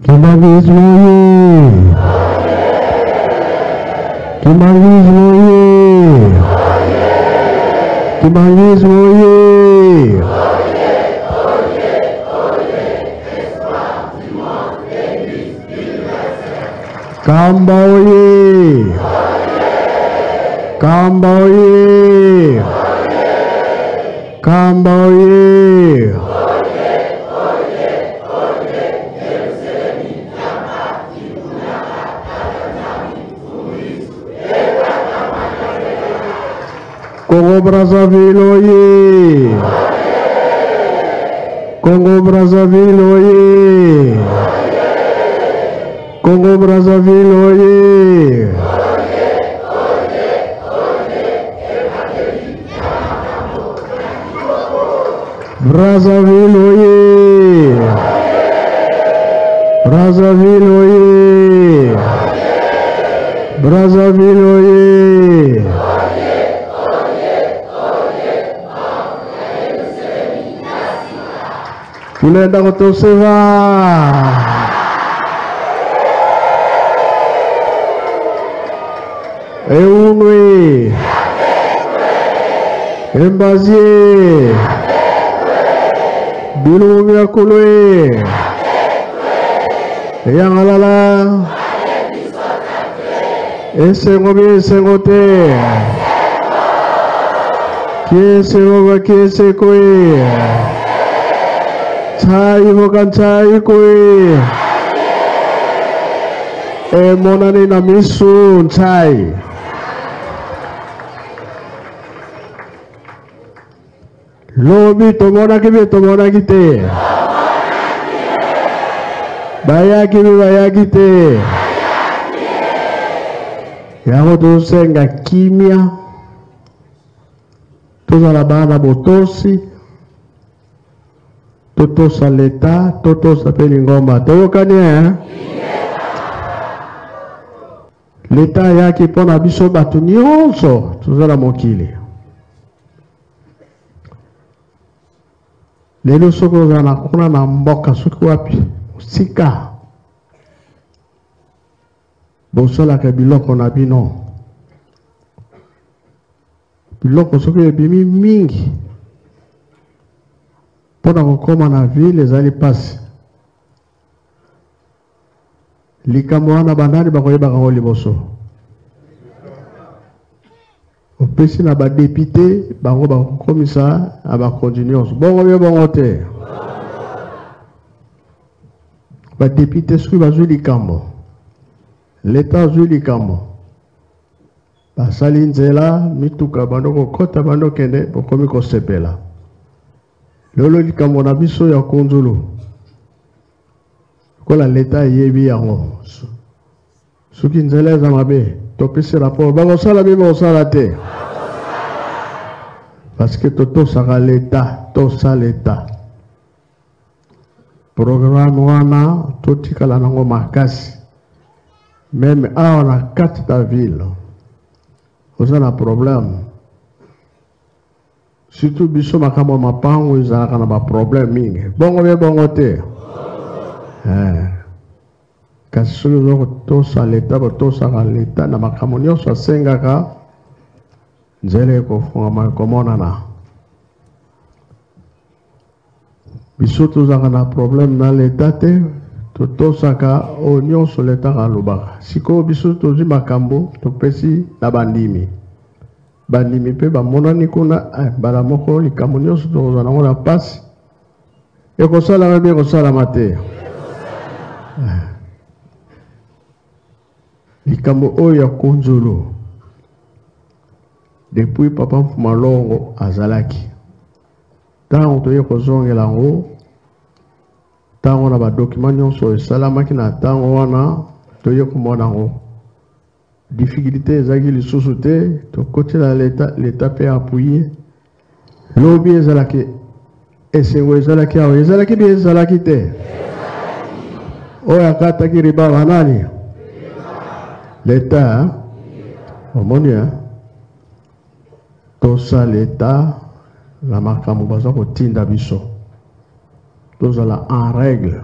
Kimbanguisme oye! Kimbanguisme oye! Kimbanguisme oye! Kamba oye! Kamba oye! Kamba oye! Congo Brazzaville oye! Congo Brazzaville oye! Congo Brazzaville oye! Brazzaville oye! Brazzaville oye! Brazzaville oye! Tunaenda kutoseva. Eunwe. Embazie. Bilungu bya kulwe. Eyangalala. Esengo bi esengo te. Kiesengo ba kiesekwe. Chai bokan chai kwe. Emonani na misu chai. Lobi tomonaki be tomonaki te. Bayaki be bayaki te. Yango tosenga kimia. Tozala bana botosi. Totosa leta, totosa mpe lingomba. Toyokani eh? Leta ayaki mpo na biso bato nyonso toza na mokili. Lelo soki oza na kuna na mboka soki wapi mosika, bosalaka biloko na bino. Biloko soki ebimi mingi mpo na kokóma na ville ezali mpasi. Likambo wana banani bakoyebaka yango liboso? Opesi na badepute bango bakokomisa na bakonzi nyonso. Bongo bie bongo te. Badepute soki bazwi likambo, leta azwi likambo, basali nzela, mituka bando kokota bando kende, bokomi kosepela. Lelo likambo na biso ya konzulu, lokola leta eyebi yango, soki nzela eza mabe topesi rapport, bakosala bi bakosala te, parce que totosaka leta, tosa leta. Programme wana totikala nango makasi. Meme awa na kati ya ville oza na problème, surtout biso makambo ya mapango ezalaka na ba problème mingi. Bongo be bongo te. Kasi soki oza kotosa leta, botosaka leta na makambo nyonso asengaka, nzela ekofungama ekomonana. Biso tozalaka na problème na leta te, totosaka oyo nyonso leta alobaka. Sikoyo biso tozwi makambo topesi na bandimi. Bandimi mpe bamonani kuna, mbala moko likambo nyonso tokozwa nango na pasi. Ekosalama mpe ekosalama te. Likambo oyo ya konzolo, depuis papa Mfumalongo azalaki, ntango toye kozongela yango, Ntango na badokima nyonso esalamaki na ntango wana, toye komona yango. Difficulté ezalaki lisusu te, tokotela leta, leta mpe appuye. Lobi ezalaki esengo, ezalaki awa, ezalaki bi ezalaki te. Oyo akataki riba banani? Leta. Omoni, tosa leta na makambo baza kotinda biso, tozala en règle.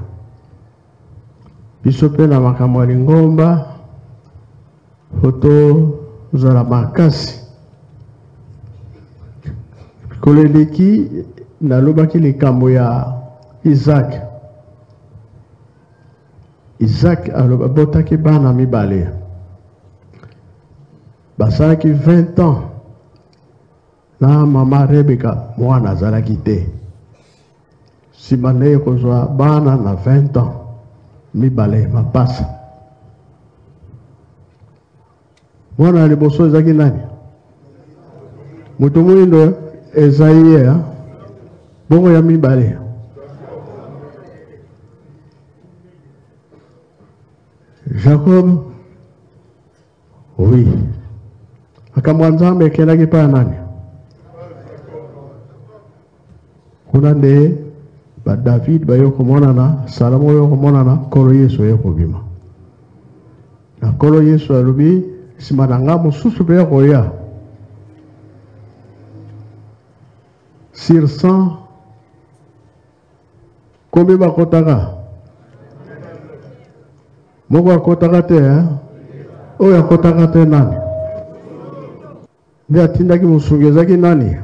Biso mpe na makambo ya lingomba po tozala makasi. Mikolo eleki nalobaki likambo ya Isaac. Isaac abotaki bana mibale, basalaki 20 ans na mama Rebeka, mwana azalaki te. Nsima nde kozwa bana na 20 ans mibale mapasa. Mwana ya liboso ezalaki nani? Moto moyindo ezali ye. Bongo ya mibale, Jacob. Oui, makambo ya Nzambe ekendaki epai ya nani? Kuna nde ba David baye komonana, Salomo oyo komonana, Nkolo Yesu oye kobima. Na Nkolo Yesu alobi: nsima na nga mosusu mpe ya koya. Sur 100, combien bakotaka? Moko akotaka te, eh? Oyo akotaka te nani? Nde atindaki mosungi ezalaki nani?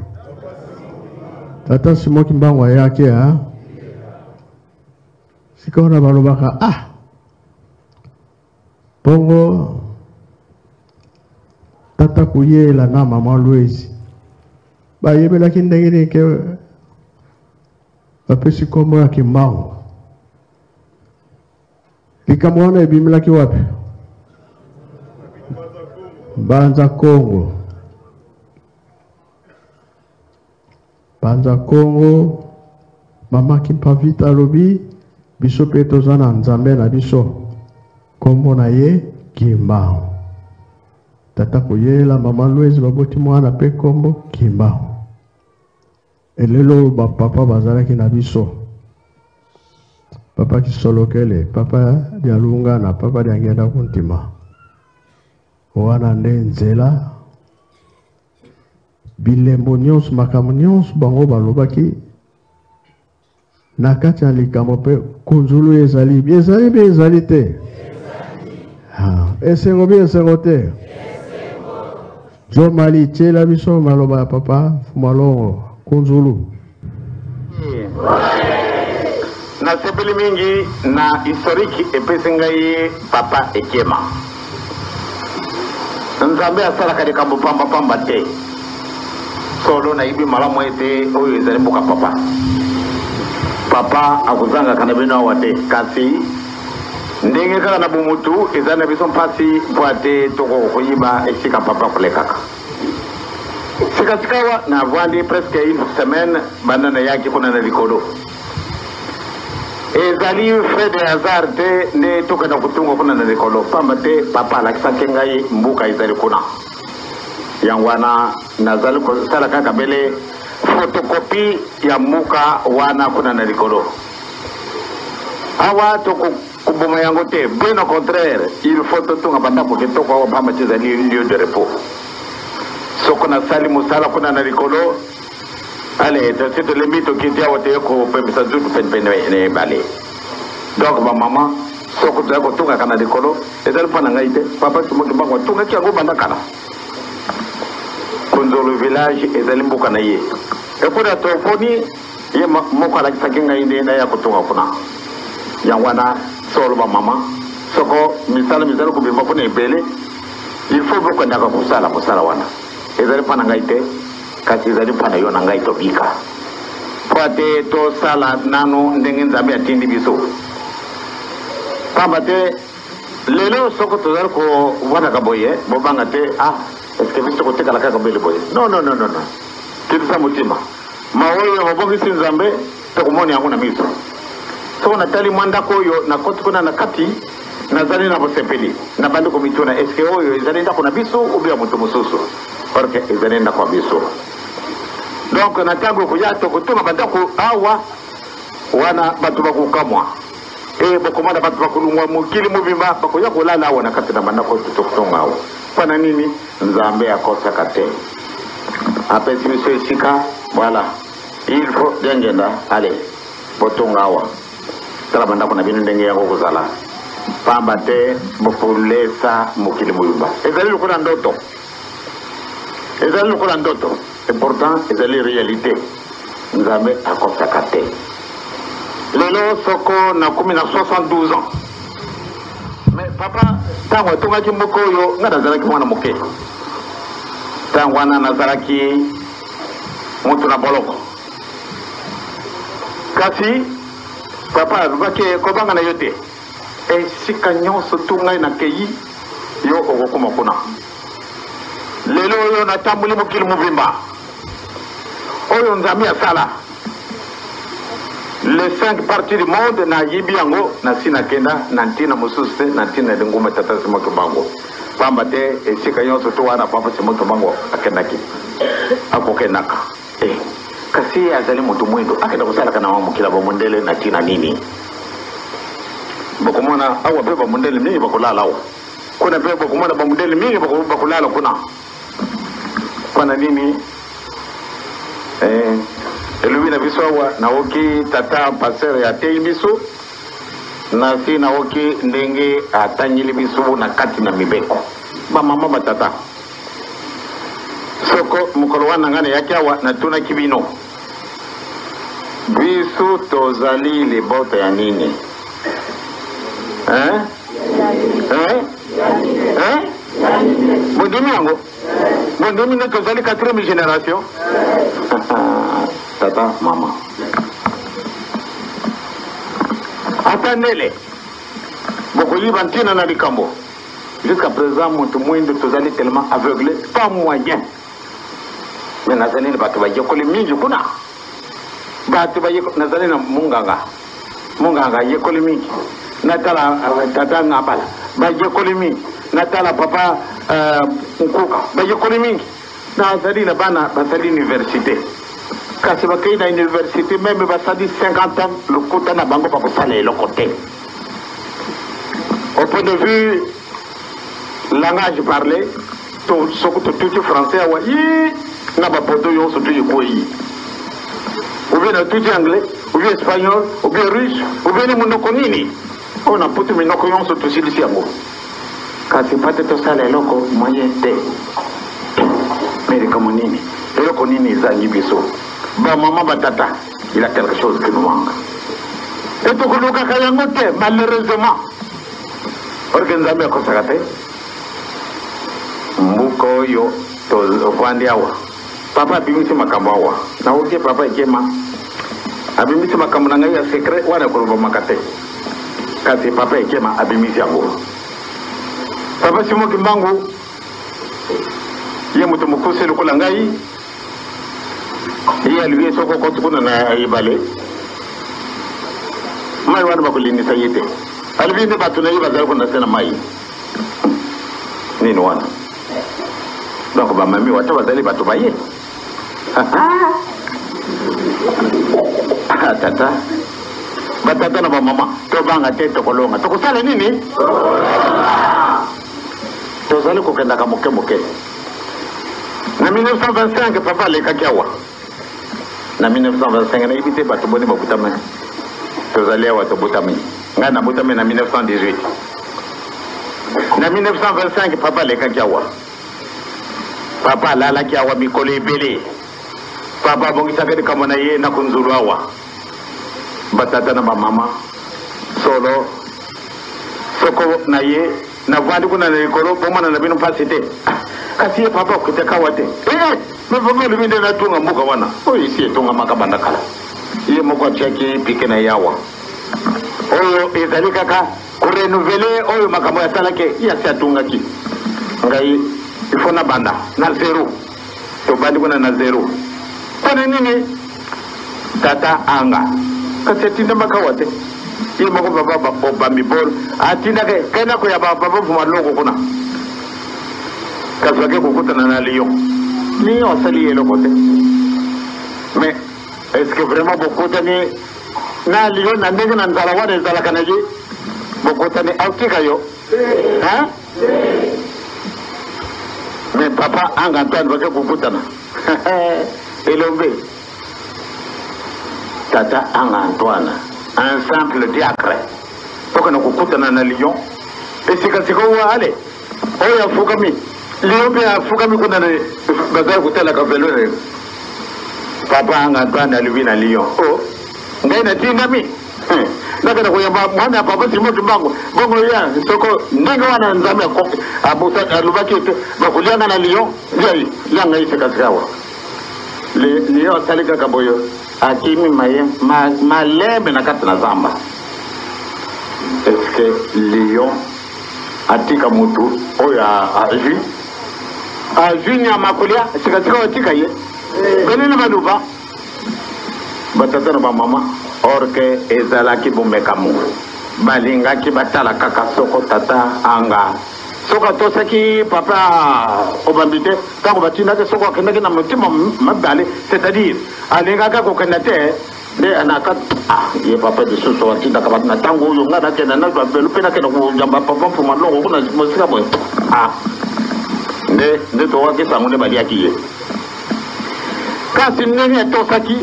Tata Simon Kimbangu ayaki, eh? Sika wana balobaka, ah, bongo tata koyela na mama Louise bayebelaki ndenge nini ke bapesi nkombo ya Kimbangu? Likambo wana ebimelaki wapi? Mbanza Kongo. Mbanza Kongo, mama Kimpavita alobi: biso mpe toza na Nzambe na biso, nkombo na ye Kimbangu. Tata koyela mama Louise baboti mwana mpe nkombo Kimbangu. Elelo bapapa bazalaki na biso, papa Kisolokele, papa Dialungana, papa Diangenda Kuntima, wana nde nzela. Bilembo nyonso, makambo nyonso bango balobaki na kati ya likambo mpe kunzulu ezali, ezali mpe ezali te. Esengo bi esengo te. Jomali, tiela biso maloba ya papa Fumalongo Kunzulu. Nasepeli mingi na historique epesi ngai papa Ekema. Nzambe asalaka likambo pambapamba te. Solo nayebi malamu ete oyo ezali mboka papa. Papa akozangaka na bino awa te, kasi ndenge kaka na bomutu ezali na biso mpasi mpo ate tokoka koyiba esika papa kolekaka. Sikasikawa navandi presque une semaine banda nayaki kuna na likolo. Ezali fait de hasard te nde tokenda kotunga kuna na likolo, pamba te papa alakisaki ngai mbuka ezali kuna. Yango wana nazali kosala kaka bele photocopie ya mbuka wana kuna na likolo. Awa tokoboma yango te, bien au contraire, il faut totunga bandako kitoko awa, pamba te ezali lieu de repos. Soko nasali mosala kuna na likolo, ale tosi tolembi, tokiti awa, toye kopemisa nzutu penepene na ebale. Donc bamama, soko toya kotungaka na likolo, ezali mpo na ngai te. Papa Simon Kimbangu atungaki yango banda kala. Kunzolo village ezali mboka na ye. Ekuna toponi ye moko alakisaki ngai nde naya kotunga kuna. Yango wana solo bamama, soko misala mizali kobima kuna ebele, il faut bokendaka kosala mosala wana. Ezali mpo na ngai te, kasi ezali mpo na yo na ngai tobika, mpo ate tosala nanu ndenge Nzambe atindi biso. Pamba te lelo soko tozali kovandaka boye, bobanga te: ah, est-ce biso kotikala kaka bele boye? Non, non, non, non, non, kitisa motima. Ma oyo babongisi Nzambe, tokomona yango na miso. Soko natali mwa ndako oyo nakoti kuna na kati, nazali na bosepeli. Nabandi komituna, eske oyo ezali ndako na biso ou ya moto mosusu? Or que ezali ndako ya biso. Donc na ntango ekoya tokotonga bandako awa wana, bato bakokamwa e bokomona bato bakolungwa mokili mobimba bakoya kolala awa na kati na bandako tokotonga awa. Mpona nini? Nzambe akosaka te, apesi biso esika. Voilà, il faut diangenda, allez, botonga awa, tala bandako na bino ndenge yango kozala pamba te, bokolesa mokili mobimba. Ezali lokola ndoto, ezali lokola ndoto, et pourtant ezali réalité. Nzambe akosaka te. Lelo soko nakomi na 72 ans, mais papa ntango atongaki mboka oyo, ngai nazalaki mwana moke. Ntango wana nazalaki moto na boloko, kasi papa alobaki: "Kobanga na yo te, esika nyonso tu ngai nakei, yo okokoma kuna." Lelo oyo natamboli mokili mobimba oyo Nzambe asala, les cinq parties du monde nayebi yango. Nasi nakenda na ntina mosusu te, na ntina linguma tata Simon Kimbangu, pamba te esika nyonso to wana papa Simon Kimbangu akendaki, akokendaka. Eh, kasi ye azali moto mwindo, akenda kosalaka na mokili ya bamondele na ntina nini? Bokomona awa mpe bamondele mingi bakolala awa, kuna mpe bokomona bamondele mingi bakolala kuna. Mpona nini? Eh, elobi na biso awa, naoki tata pasteur ateyi biso, nasi naoki ndenge atangeli biso na kati na mibeko. Bamama, batata, soko mokolo wana ngai nayaki awa, natunaki bino: biso tozali libota ya nini? Hein? Hein? Hein? Bondimi yango? Bondimi nde tozali quatrième génération? Tata, mama, ata ndele bokoyiba ntina na likambo. Jusqu'à présent moto mwindo tozali tellement aveuglé, pas moyen. Mais nazali na bato bayekoli mingi kuna, bato nazali na munganga, munganga ayekoli mingi. Natala tata Ngabala, bayekoli mingi. Natala papa Nkuka, bayekoli mingi. Nazali na bana basali université, kasi bakei na université, même basali 50 ans, lokuta na bango, bakosala eloko te. Au point de vue langage parlé, to soki totuti français awa yi na bapoto nyonso tu ekwei, ou bien natuti anglais, ou bien espagnol, ou bien russe, ou bien ni monoko nini oyo na putu, minoko nyonso tosilisi yango, kasi pa te tosala eloko moyen te. Mais likambo nini, eloko nini ezangi biso? Bamama, batata, il y a quelque chose qui nous manque e tokolukaka yango te, malheureusement. Or que Nzambe akosaka te. Mbuka oyo tovandi awa, papa abimisi makambo awa. Naoki papa ekema abimisi makambo na ngai ya secret wana, ekolobamaka te, kasi papa ekema abimisi yango. Papa Simon Kimbangu, ye moto mokuse lokola ngai, ye alobi soki okoti kuna na ebale, mai wana bakolindisa ye te. Alobi nde bato na ye bazali kuna se na mai nini wana. Donc bamami wata bazali bato baye. Tata, batata na bamama, tobanga te, tokolonga. Tokosala nini? Tozali kokendaka moke moke. Na 1925 papa alekaki awa. Na 1925, nayebi te bato boni babutami, tozali awa tobutami. Ngai nabutami na 1918. Na 1925 papa alekaki awa. Papa alalaki awa mikolo ebele. Papa abongisaki likambo na ye na kunzulu awa. Batata na bamama, solo soko na ye navandi kuna na likolo, bomona na bino mpasi te. Kasi ye papa akitaka awa te. Eh, mais papa alobi nde natunga mboka wana oyo esi etongamaka banda kala. Ye moko atiaki pike na ye awa. Oyo ezali kaka korenouveler oyo makambo asalaki, ye asi atungaki. Ngai il faut nabanda na zéro. Tobandi kuna na zéro. Mpona nini? Tata anga Kasi atindamaka awa te. Ye moko papa obambi bol atindaka kenda koyaba papa Mfuma Longo kuna. Kasi bake kokutana na Lion. Lion asali ye eloko te. Mais est-ce que vraiment bokutani na Lion na ndenge na nzala wana ezalaka na ye? Bokutani aotika yo? Hein? Mais papa Anga Antoine bake kokutana. Elombe. Tata Anga Antoine, un simple diacre. Tokende kokutana na Lion. Esika sikoyo ale oyo afukami Lion mpe afukami kuna na bazali kotalaka velo na ye. Papa Anga Antoine alobi na Lion, oh ngai natindami nakenda koyamba mwana ya papa Simon Kimbangu bongo ya soko ndenge wana Nzambe alobaki ete bakolianga na Lion liai lia ngai sikasika awa. Lion asali kaka boyo akimi maye malembe na kati na zamba. Est-ce que Lion atika mutu oyo azwi azwi nyama kolia sikasika atika ye bene na baluba batata na bamama or ke ezalaki bomekamo balingaki batala kaka soko tata anga soko atosaki papa obambi te ntango batindaki soko akendaki na motima mabale, c'est-à-dire alingaki kokenda te nde anaka ah ye papa lisusu atindaka bato na ntango oyo ngai nakenda nazwa velo mpe nakenda koyamba papa Mfuma Longo kuna mosika boye ah nde nde towaki sango nde baliaki ye. Kasi ndenge etosaki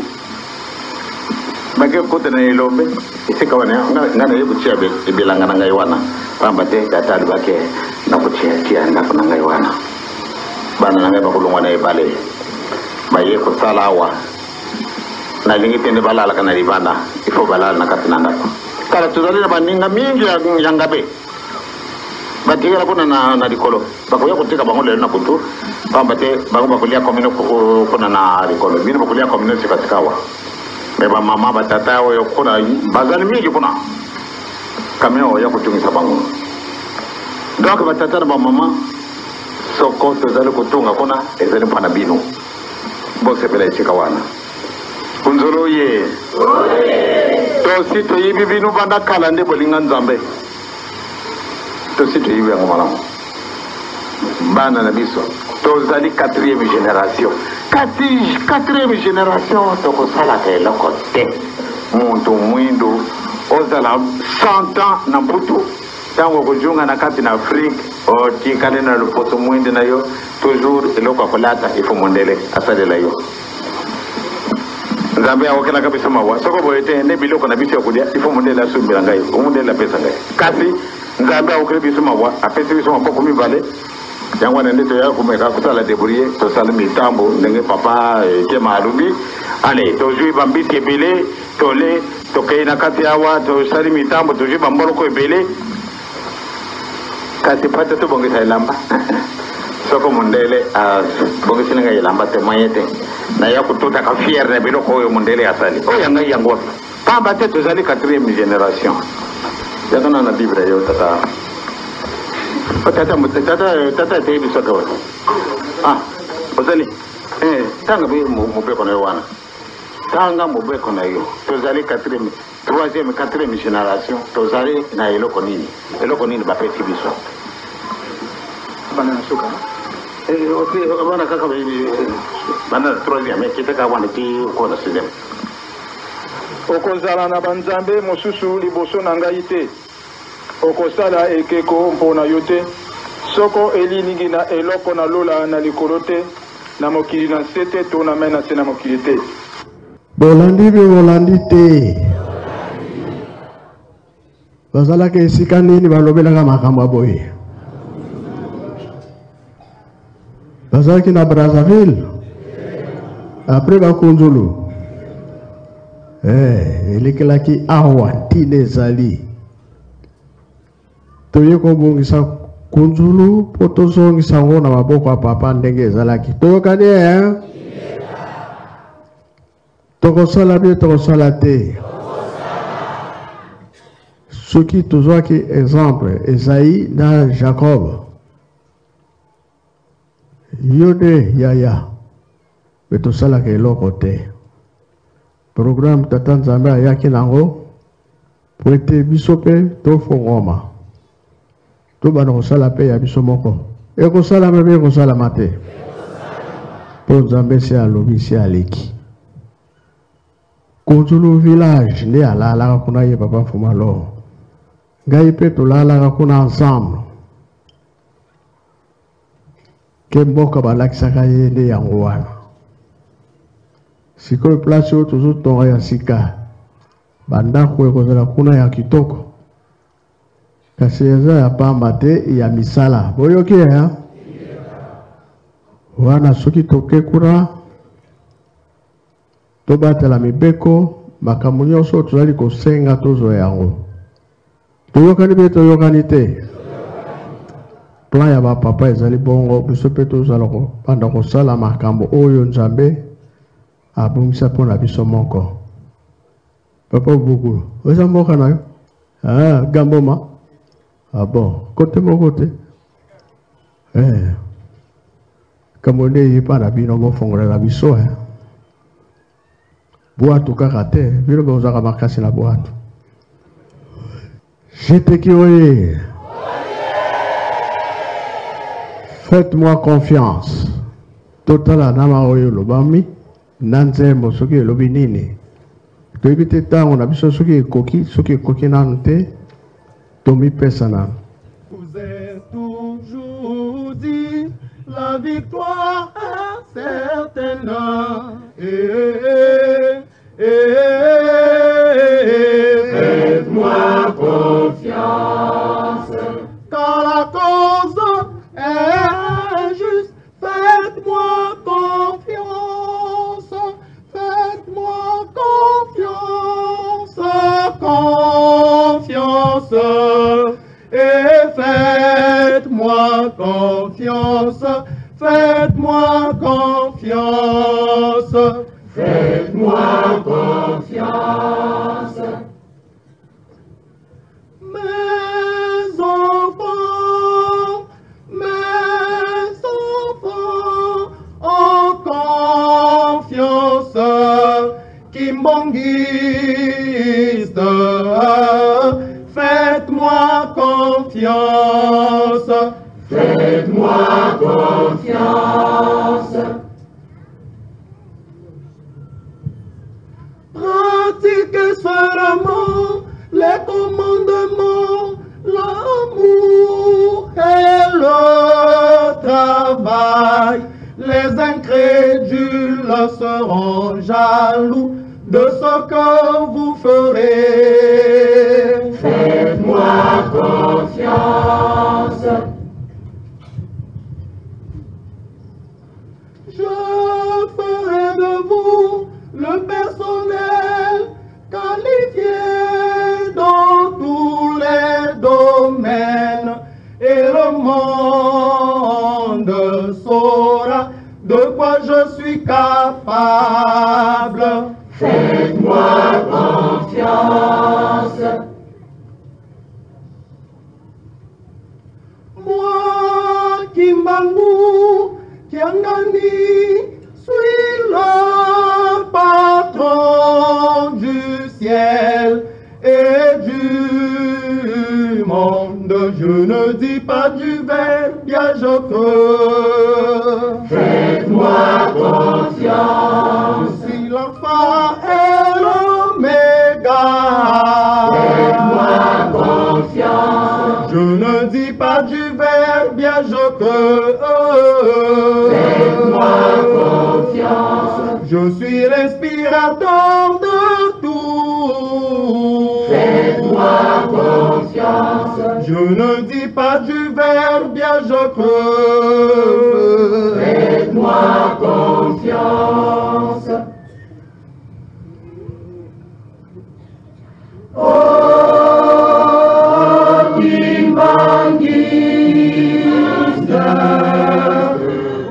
bake kokota na elombe esika wana ngai naye kotia bilanga na ngai wana pamba te tata alobaki nakotia tia ndako na ngai wana bana na ngai bakolongwa na ebale baye kosala awa nalingi te nde balalaka na libanda ifo balala na kati na ndako kala tozali na baninga mingi ya ngabe batikala kuna na likolo bakoya kotika bango lelo na butu pamba te bango bakolia komino kuna na likolo bino bakolia komino sikasika awa me bamama batata oyo kuna bazali mingi kuna camion oya kotungisa bango. Donc batata na bamama soko tozali kotunga kuna ezali mpo na bino bosepela esika wana kunzolo ye tosi toyibi bino banda kala nde bolinga Nzambe tosi toyibi yango malamu bana na biso tozali 4e génération kasi 4e génération tokosalaka eloko te muntu mwindu ozala 100 ans na mputu ntango okozonga na kati na Afrique otikali na loposo mwindu na yo toujours eloko ya kolata ifo mondele asalela yo. Nzambe aokelaka biso mawa soko boye te nde biloko na biso ya kolia ifo mondele asumbela ngai omondele apesa ngai kasi Nzambe aokeli biso mawa apesi biso maboko mibale yango wana nde toyaka komeka kosala débrouiller tosala mitambo ndenge papa Kema alobi ale tozwi bambisi ebele tole tokei na kati awa tosali mitambo tozwi bamboloko ebele kasi pata tobongisa elamba soko mondele abongiseli ngai elamba te moyen te naya kotutaka fiere na biloko oyo mondele asali oyo ya ngai yango wapi pamba te tozali 4e génération yaka na bible yo tata tata tata tata eteyi biso te oyo ah ozali tanga mobeko na yo wana tanga mobeko na yo tozali 4e 3e 4e génération tozali na eloko nini bapesi biso bana na suka bana kaka bana na 3e kitaka wana ti kona 6e. Okozala na banzambe mosusu liboso na ngai te okosala ekeko mpo na yo te soko elilingi na eloko na lola na likolo te na mokili na nse te to na mai na nse na mokili te. Bolandi mpe bolandi te bazalaka esika nini balobelaka makambo ya boye bazalaki na Brazzaville après bakunzulu elekelaki awa ntina ezali toye kobongisa kunzulu mpo tozongisa yango na maboko ya papa ndenge ezalaki toyokani tokosala bien tokosala te soki tozwaki exemple Esaïe na Jacob yo nde yaya me tosalaka eloko te. Programme Tata Nzambe ayaki nango po ete biso mpe tofongwama, tobanda kosala mpe ya biso moko. Ekosalama mpe ekosalama te, mpo Nzambe se alobi, se aleki. Konzulu village nde alalaka kuna ye papa Mfuma Lor, ngai mpe tolalaka kuna ensemble. Ke mboka balakisaka ye nde yango wana. Sikoyo place oyo tozotonga ya sika, bandako ekozala kuna ya kitoko, kasi eza ya pamba te, ya misala. Boyoki ya wana? Soki toke kuna tobatela mibeko, makambo nyonso tozali kosenga tozwa yango. Toyokani mpe toyokani te. Plan ya bapapa ezali bongo, biso mpe tozala kobanda kosala makambo oyo Nzambe abongisa mpo na biso moko. Papa Buku, oza mboka na yo? Ah, Gamboma. Ah bon, kote moko te. Eh. Kambo nde eyepa na bino bofongolela biso eh. Bwatu kaka te, bino bozalaka makasi na bwatu. Jeteki oye. Faites-moi confiance. Totala nama oyo lobami na nzembo soki elobi nini. Toyebi te ntango na biso soki ekoki, soki ekoki nanu te, tomipesa nanu. Vous êtes toujours dit, la victoire est certaine. Eh, eh, eh, faites-moi confiance, car la cause est juste. Faites-moi confiance, faites-moi confiance, confiance, et faites-moi confiance, faites-moi confiance, faites-moi confiance. Mes enfants, mes enfants, en confiance, Kimbanguiste, faites-moi confiance, faites-moi confiance. Pratiquez seulement les commandements, l'amour et le travail. Les incrédules seront jaloux de ce que vous ferez. Faites-moi confiance. Je ferai de vous le personnel qualifié dans tous les domaines, et le monde saura de quoi je suis capable. Faites-moi confiance. Moi, Kimbangu, Kiangani, suis le patron du ciel et du monde. Je ne dis pas du verbe, bien je creux. Faites-moi confiance. Je suis l'alpha et l'oméga. Faites-moi confiance. Je ne dis pas du verbe, bien je creux. Faites-moi confiance. Je suis l'inspirateur de tout. Faites-moi confiance. Je ne dis pas du verbe, bien je creux. Faites-moi confiance. Oh, Kimbanguiste,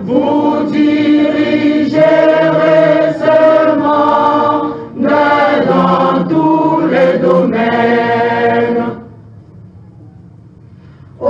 vous dirigerez ce monde dans tous les domaines. Oh,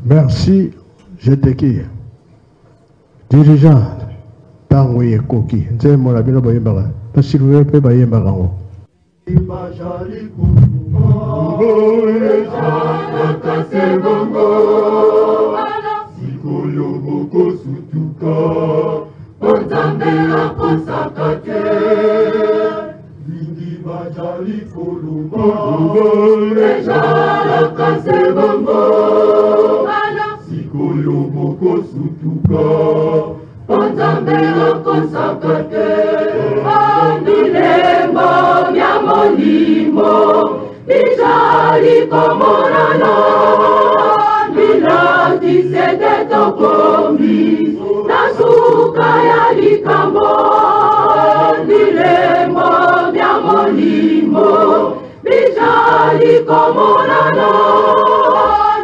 Merci, je te quitte. Dirigeant, ntango ekoki. Nzembo na bino boyembaka, basilue mpe bayembaka yango. Sikoyo bokosutuka po Nzambe akosaka te. Mingi bazali koloba ezalaka se bongo, sikoyo bokosutuka po Nzambe akosaka te. Bilembo bya molimo bizali komonana, bilakisi ete tokomi na suka ya likambo. Bilembo bya molimo bizali komonana,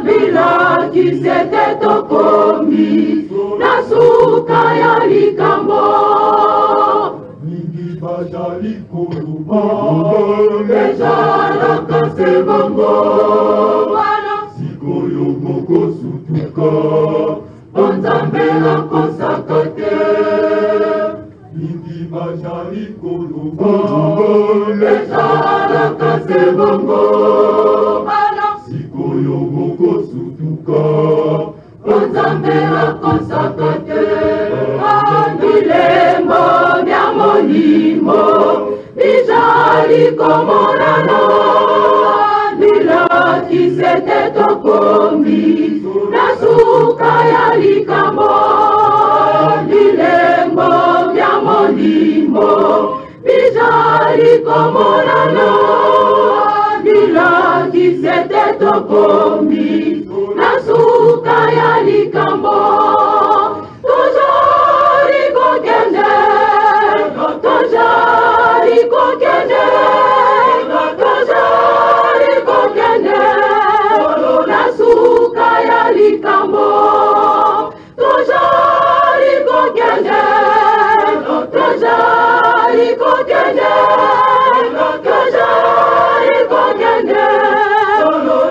bilakisi ete tokomi na suka ya likambo. Mingi bazali koloba ezalaka se bongo, sikoyo bokosutuka po Nzambe akosaka te. Mingi bazali koloba ezalaka se bongo, sikoyo bokosutuka po Nzambe akosaka te. Bilembo bya molimo bizali komonana, bilakisi ete tokomi na suka ya likambo. Bilembo bya molimo bizali komonana, bilakisi ete tokomi na suka ya likambo. Tozali kokende, tozali kokende, tozali kokende na suka ya likambo. Tozali kokende, tozali kokende, tozali kokende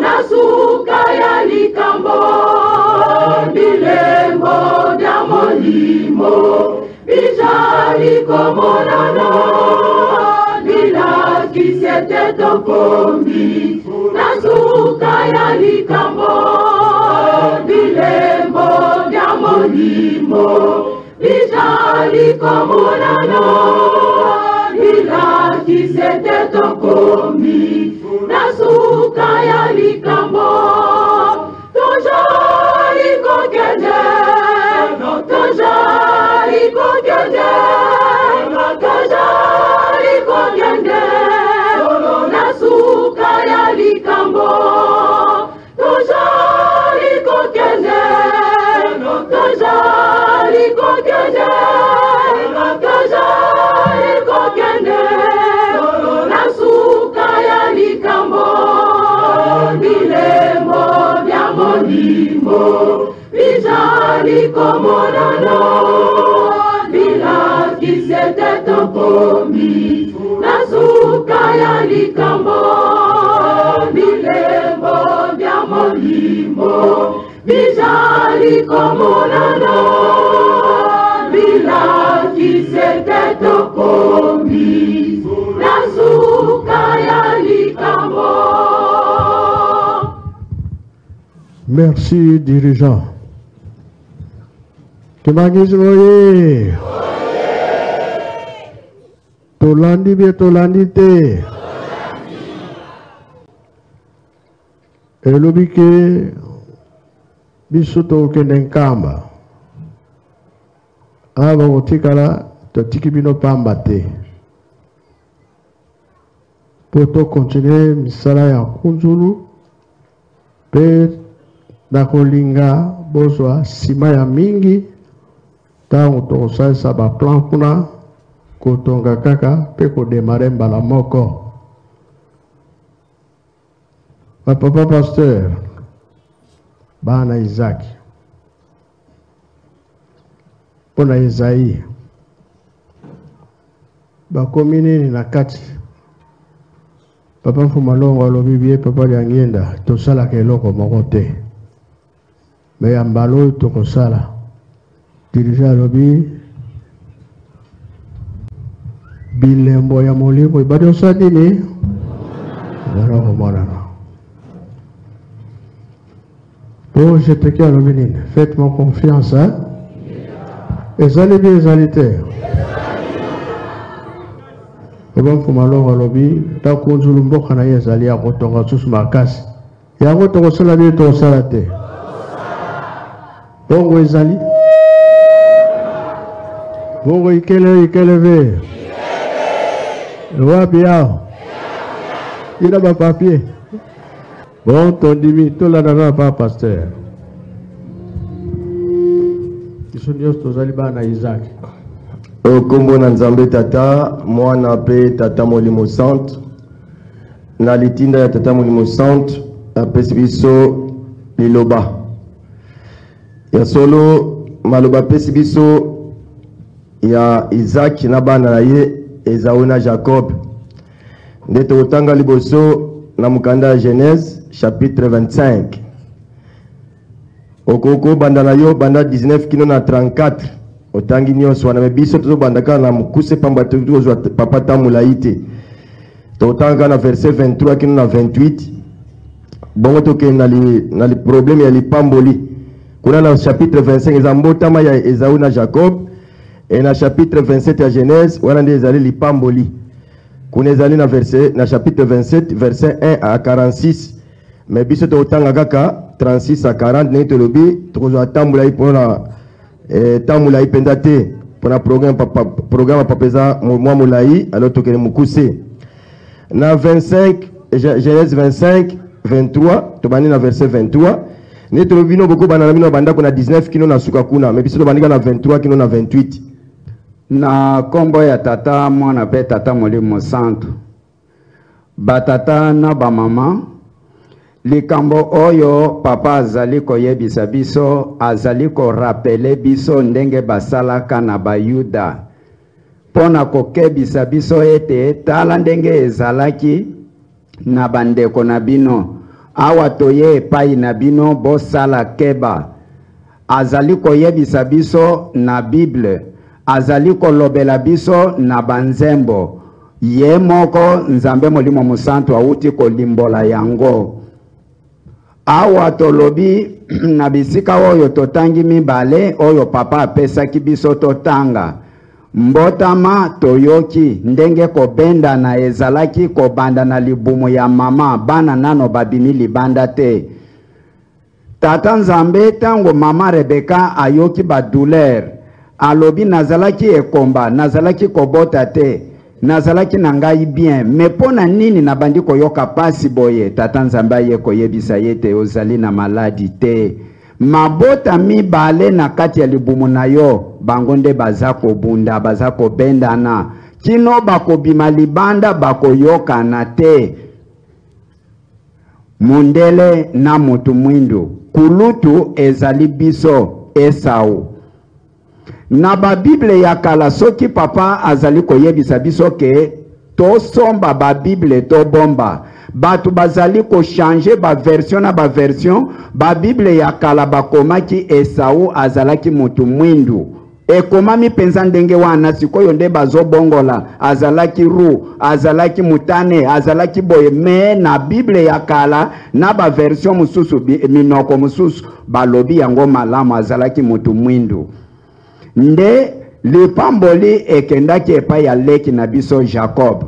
na suka ya likambo. Bilembo bya molimo bizali komonana, bilakisi ete tokomi na suka ya likambo. Bilembo bya molimo bizali komonana, bilakisi ete tokomi na suka ya likambo. Tozali kokende, tozali kokende, tozali kokende na suka ya likambo. Tozali kokende, tozali kokende, tozali kokende na suka ya likambo. Bilembo bya molimo bizali komonana, bilakisi ete tokomi na suka ya likambo. Bilembo bya molimo bizali komonana, bilakisi ete tokomi na suka ya likambo. Merci, dirigeant. Kimbanguisme oye! Tolandi bien, tolandi te. Elobi ke biso tokende Nkamba. Awa bakotikala totiki bino pamba te. Po to continuer misala ya Kunzulu pe nakolinga bozwa nsima ya mingi ntango tokosalisa ba plan kuna kotonga kaka pe kodemare mbala moko. Ba papa pasteur bana Isaac mpo na Esaïe bakomi nini na kati? Papa Mfuma Longo alobi bien, papa Liangienda, tosalaka eloko moko te. Mais ya mbala oyo tokosala. Dirigeant alobi bilembo ya molimo ebandi osala nini? Ezala komonana. Po jeteki alobi nini? Faites-moi confiance, hein? Ezali bien ezali te. Papa Mfuma Longo alobi takunzulu mboka na ye ezali ya kotonga susu makasi. Yango tokosala nini tokosala te? Bongo ezali bongo ikele ikele ve wapi awa ina bapapie bon tondimi tolanda na pa pasteur biso nyonso tozali bana Isaac. Nkombo na Nzambe Tata, Mwana mpe Tata Molimo Santu. Na litinda ya Tata Molimo Santu apesi biso liloba ya solo. Maloba apesi biso ya Isaac na bana na ye Ezau na Jacob nde tokotanga liboso na mokanda ya Genèse chapitre 25. Okoki kobanda na yo banda 19 kino na 34, otangi nyonso wana, me biso tozobanda kaka na mokuse pamba tokozwa papa ta molai te. Tokotanga kaka na verset 23 kino na 28, bongo tokende na, li, na li problème ya lipamboli. Kuna na chapitre 25 eza mbotama ya Ezau na Jacob, e na chapitre 27 ya Genèse wana nde ezali lipamboli. Kuna ezali na verset, na chapitre 27 verset 1 à 46. Mais biso tokotanga kaka 36 à 40 ndenge tolobi, tokozwa temps molai mpona eh, temps molai mpenza te mpona programme papa, programme ya papa eza mwa molai, alors tokende mokuse na 25 Genèse 25 23, tobandi na verset 23 nde tolobi bino bokobanda na bino bandako na 19 kino na suka kuna, mais biso tobandi kaka na 23 kino na 28. Na kombo ya Tata, Mwana mpe Tata Molimo Santu. Batata na bamama, likambo oyo papa azali koyebisa biso, azali korapele biso ndenge basalaka na Bayuda mpo na kokebisa biso ete tala ndenge ezalaki na bandeko na bino. Awa toye epai na bino, bosala keba. Azali koyebisa biso na Bible, azali kolobela biso na banzembo. Ye moko Nzambe Molimo Mosantu awuti kolimbola yango. Awa tolobi na bisika oyo totangi mibale oyo papa apesaki biso totanga. Mbotama toyoki ndenge kobendana ezalaki kobanda na libumu ya mama, bana nano babimi libanda te. Tata Nzambe, tango mama Rebecca ayoki ba douleur, alobi nazalaki ekomba, nazalaki kobota te, nazalaki na ngai bien, mais mpo na nini nabandi koyoka pasi boye? Tata Nzambe aye koyebisa ye te ozali na maladi te. Mabota mibale na kati ya libumu na yo, bango nde baza kobunda, baza kobendana kino bakobima libanda, bakoyokana te. Mundele na mutu mwindu, kulutu ezali biso Esau. Na ba Bible ya kala soki papa azali koyebisa biso ke tosomba ba Bible tobomba, bato bazali ko changer ba version na ba version. Ba Bible ya kala bakomaki Esau azalaki mutu mwindu. Ekomami mpenza ndenge wana, sikoyo nde bazobongola, azalaki roux, azalaki mutane, azalaki boye. Me na Bible ya kala na ba version mosusu, minoko mosusu balobi yango malamu, azalaki mutu mwindu. Nde lipamboli ekendaki epai ya leki na biso Jacob.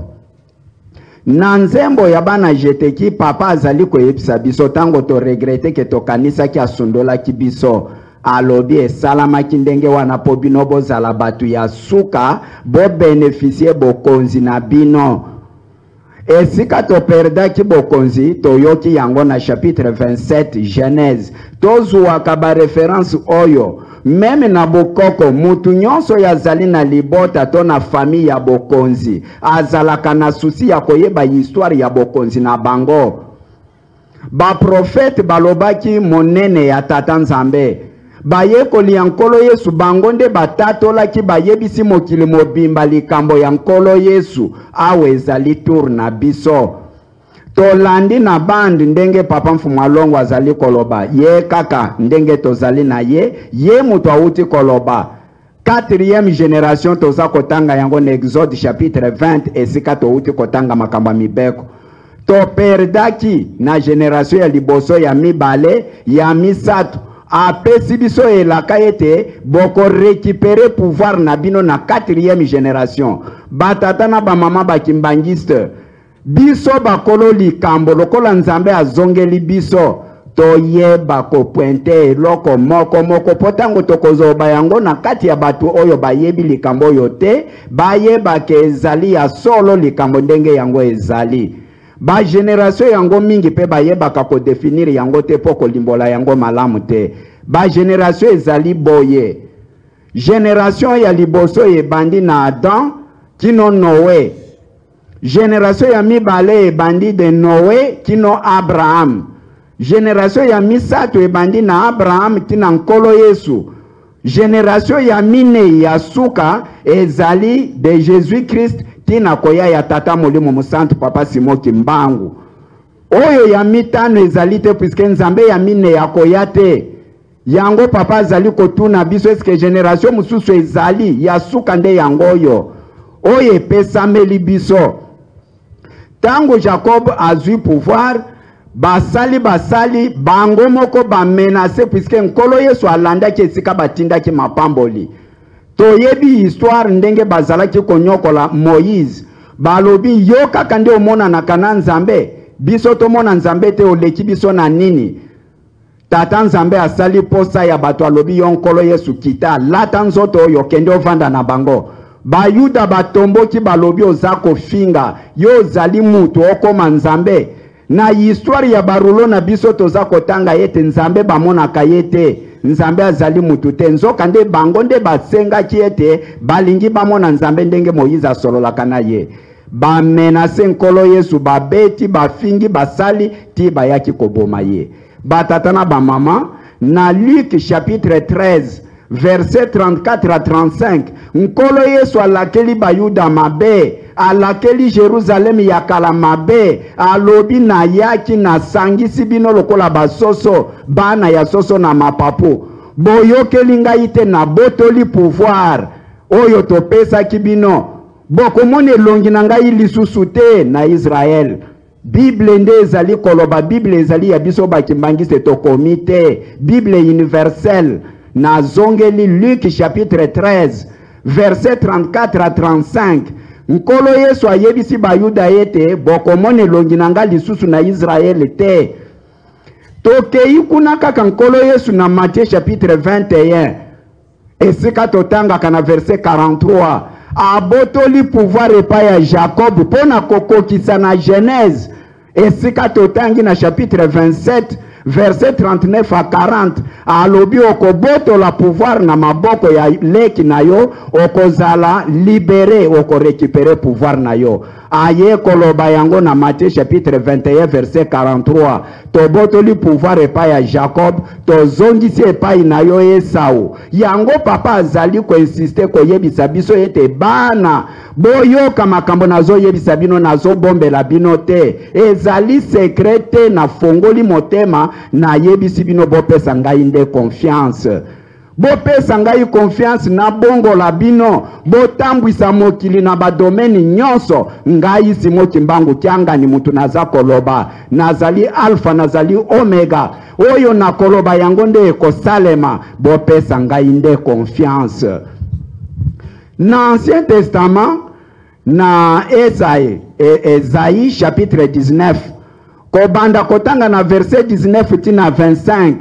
Na nzembo ya bana Jeteki, papa azali koyebisa biso tango to regrete ke tokanisaki asundolaki biso. Alobi esalamaki ndenge wana po bino bozala batu ya suka, bo beneficier bokonzi na bino. Esika to perdaki bokonzi, toyoki yango na chapitre 27 Genèse. Tozuaka ba reference oyo meme na bokoko, mutu nyonso oyo azali na libota to na famille ya bokonzi azalaka na souci ya koyeba histoire ya bokonzi na bango. Ba prophète balobaki monene ya Tata Nzambe. Bayekoli ya Nkolo Yesu bango nde batatolaki, bayebisi mokili mobimba likambo ya Nkolo Yesu. Awa ezali tour na biso. Tolandi na bande ndenge papa Mfumu Alongo azali koloba, ye kaka ndenge tozali na ye, ye moto awuti koloba. Quatrième generation toza kotanga yango na Exode chapitre 20 esika towuti kotanga makambo ya mibeko. Toperdaki na generation ya liboso, ya mibale, ya misato. Apesi biso elaka ete bokorécupérer pouvoir na bino na quatrième génération. Batata na bamama bakimbangiste, biso bakolo likambo lokola Nzambe azongeli biso, toyeba kopointe eloko moko moko mpo ntango tokozoba yango na kati ya bato oyo bayebi likambo oyo te, bayebaka ezali ya solo likambo ndenge yango ezali. Ba génération yango mingi mpe bayebaka kodéfinir yango te mpo kolimbola yango malamu te. Ba génération ezali boye: génération ya liboso ebandi na Adam kino Noé, génération ya mibale ebandi de Noé kino Abraham, génération ya misato ebandi na Abraham kina Nkolo Yesu, génération ya minei ya suka ezali de Jésus Christ tina koya ya Tata Molimo Mosantu, Papa Simon Kimbangu. Oyo ya mitano ezali te, puisque Nzambe ya minei akoya te. Yango papa azali kotuna biso: eske génération mosusu ezali? Ya suka nde yango oyo, oyo epesameli biso. Ntango Jacob azwi pouvoir, basali basali bango moko bamenacer, puisque Nkolo Yesu alandaki esika batindaki mapamboli. Toyebi histoire ndenge bazalaki konyokola Moïse. Balobi: "Yo kaka nde omonanaka na Nzambe, biso tomona Nzambe te, oleki biso na nini?" Tata Nzambe asali posa ya bato, alobi: "Yo Nkolo Yesu, kita, lata nzoto oyo, okende ovanda na bango." Bayuda batomboki, balobi: "Oza kofinga, yo ozali mutu, okoma Nzambe?" Na histoire ya barouleau na biso toza kotanga ete Nzambe bamonaka ye te, Nzambe azali mutu te. Nzoka nde bango nde basengaki ete balingi bamona Nzambe ndenge Moïse asololaka na ye. Bamenacer Nkolo Yesu, babeti, bafingi, basali ti bayaki koboma ye. Batata na bamama, na Luc chapitre 13 verset 34 à 35, Nkolo Yesu alakeli Bayuda mabe, alakeli Jerusalemi ya kala mabe. Alobi: "Nayaki, nasangisi bino lokola basoso, bana ya soso na mapapu, boyokeli ngai te. Nabotoli pouvoir oyo topesaki bino, bokomona elongi na ngai lisusu te na Israele." Bible nde ezali koloba, Bible ezali ya biso bakimbangiste, tokomi te, Bible universelle. Nazongeli Luc chapitre 13 verset 34 à 35. Nkolo Yesu ayebisi Bayuda ete bokomona elongi na ngai lisusu na Israele te. Tokei kuna kaka Nkolo Yesu na Matthieu chapitre 21, esika totangaka na verset 43, abotoli pouvoir epai ya Jacob mpo na kokokisa na Genèse, esika totangi na chapitre 27 verset 39 à 40. Alobi: "Okobotola pouvoir na maboko ya leki na yo, okozala libéré, okorécupérer pouvoir na yo." Aye koloba yango na Matthieu chapitre 21 verset 43: "Tobotoli pouvoir epai ya Jacob, tozongisi epai na yo Esau." Yango papa azali koinsister koyebisa biso ete bana, boyoka makambo nazoyebisa bino, nazobombela bino te, ezali secret te. Nafongoli motema, nayebisi bino, bopesa ngai nde confiance, bopesa ngai confiance, nabongola bino, botambwisa mokili na badomaine nyonso. Ngai Simon Kimbangu Kiangani mutu naza koloba, nazali Alpha, nazali Omega. Oyo nakoloba yango nde ekosalema. Bopesa ngai nde confiance. Na Ancien Testament, na Esaïe, Esaïe chapitre 19, kobanda kotanga na verset 19 tina 25,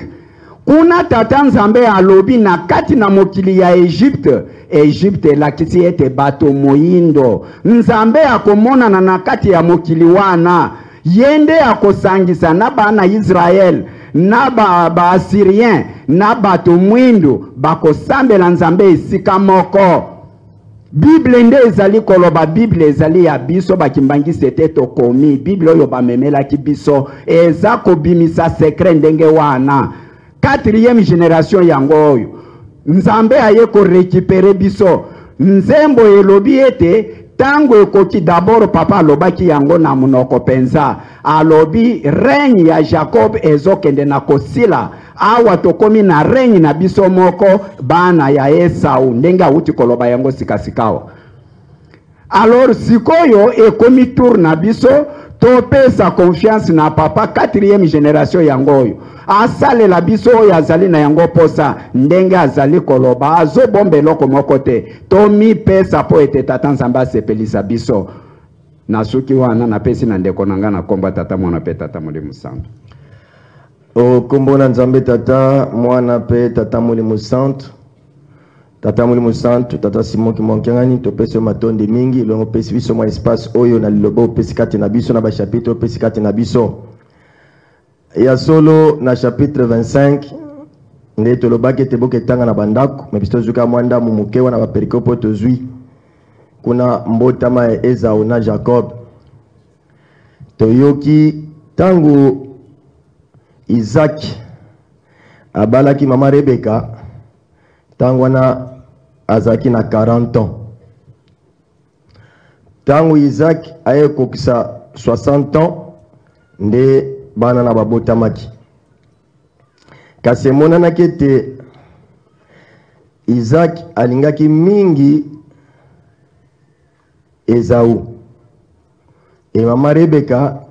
kuna Tata Nzambe alobi na kati na mokili ya Egypte. Egypte elakisi ete bato moyindo. Nzambe akomonana na kati ya mokili wana, ye nde akosangisa na bana Israele na Baasyrien ba na bato mwindu, bakosambela Nzambe esika moko. Bible nde ezali koloba, Bible ezali ya biso bakimbangisi ete tokomi. Bible oyo bamemelaki biso eza kobimisa secret ndenge wana. Quatrième génération yango oyo Nzambe aye korécupérer biso. Nzembo elobi ete Ntango ekoki, d'abord papa alobaki yango na monoko mpenza, alobi règne ya Jacob ezokende na kosila. Awa tokomi na règne na biso moko bana ya Esau, ndenge awuti koloba yango sikasikawa. Alors sikoyo ekomi tour na biso topesa confiance na papa quatrième generation yango oyo asalela biso oyo azali na yango posa, ndenge azali koloba azobomba eloko moko te. Tomipesa mpo ete tata Nzambe asepelisa biso. Na suki wana napesi na ndeko na ngai na kombo ya Tata, Mwana mpe Tata Molimo Santu. O kombo na Nzambe Tata, Mwana mpe Tata Molimo Santu. Tata Molimo Santu, Tata Simon Kimwankiangani, topesi yo matondi mingi elongo opesi biso mwa espace oyo na liloba opesi kati na biso na ba chapitre opesi kati na biso. Ya solo na chapitre 25 nde tolobaki ete boketanga na bandako, me biso tozwi kaka mwa ndambo moke wana ba perikope oyo tozwi kuna mbotama ya Ezau na Jacob. Toyoki ntango Isaac abalaki mama Rebeka, ntango wana azalaki na 40 ans. Ntango Isaac aye kokisa 60 ans nde bana na babotamaki. Kasi emonanaki ete Isaac alingaki mingi Ezau e mama Rebeka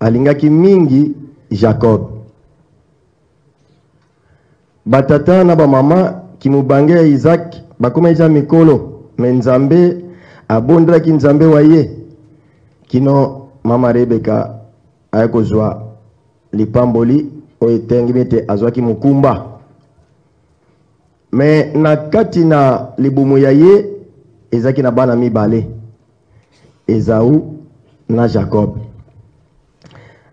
alingaki mingi Jacob. Batata na bamama kimobange ya Isaac bakomaki ja mikolo, me Nzambe abondelaki Nzambe wa ye kino mama Rebeka aye kozwa lipamboli oyo etengemi ete azwaki mokumba. Me na kati na libumu ya ye ezalaki na bana mibale, Ezau na Jacob.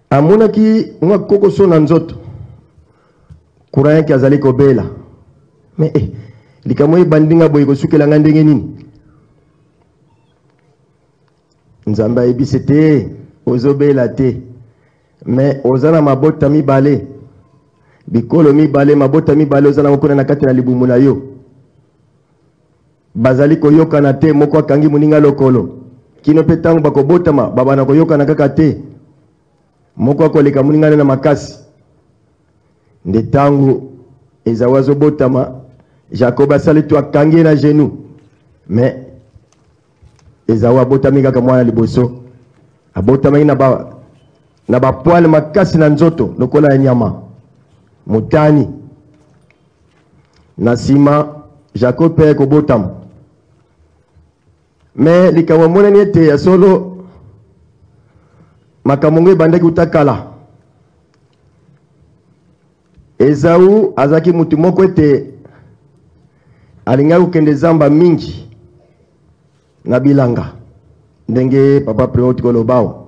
Amonaki mwa kokoso na nzoto, courant yake azali kobela. Me likambo ebandi nga boye kosukela nga ndenge nini? Nzambe ayebisi te, ozobela te, me oza na mabota mibale, bikolo mibale, mabota mibale oza nango kuna na kati na libumu na yo. Bazali koyokana te, moko akangi moninga lokolo, kino mpe ntango bakobotama babanda koyokana kaka te, moko akoleka moninga na makasi. Nde ntango Ezau azobotama, Jacob asali to akangi ye na genou, mais Ezau abotami kaka mwana liboso, abotamaki na ba na ba poils makasi na nzoto lokola ya nyama motani. Na nsima Jacob mpe kobotama, me likambo emonani ete ya solo makambo ngo ebandaki uta kala. Ezau azalaki mutu moko ete alingaki kokende zamba mingi na bilanga, ndenge papa Primo koloba awa.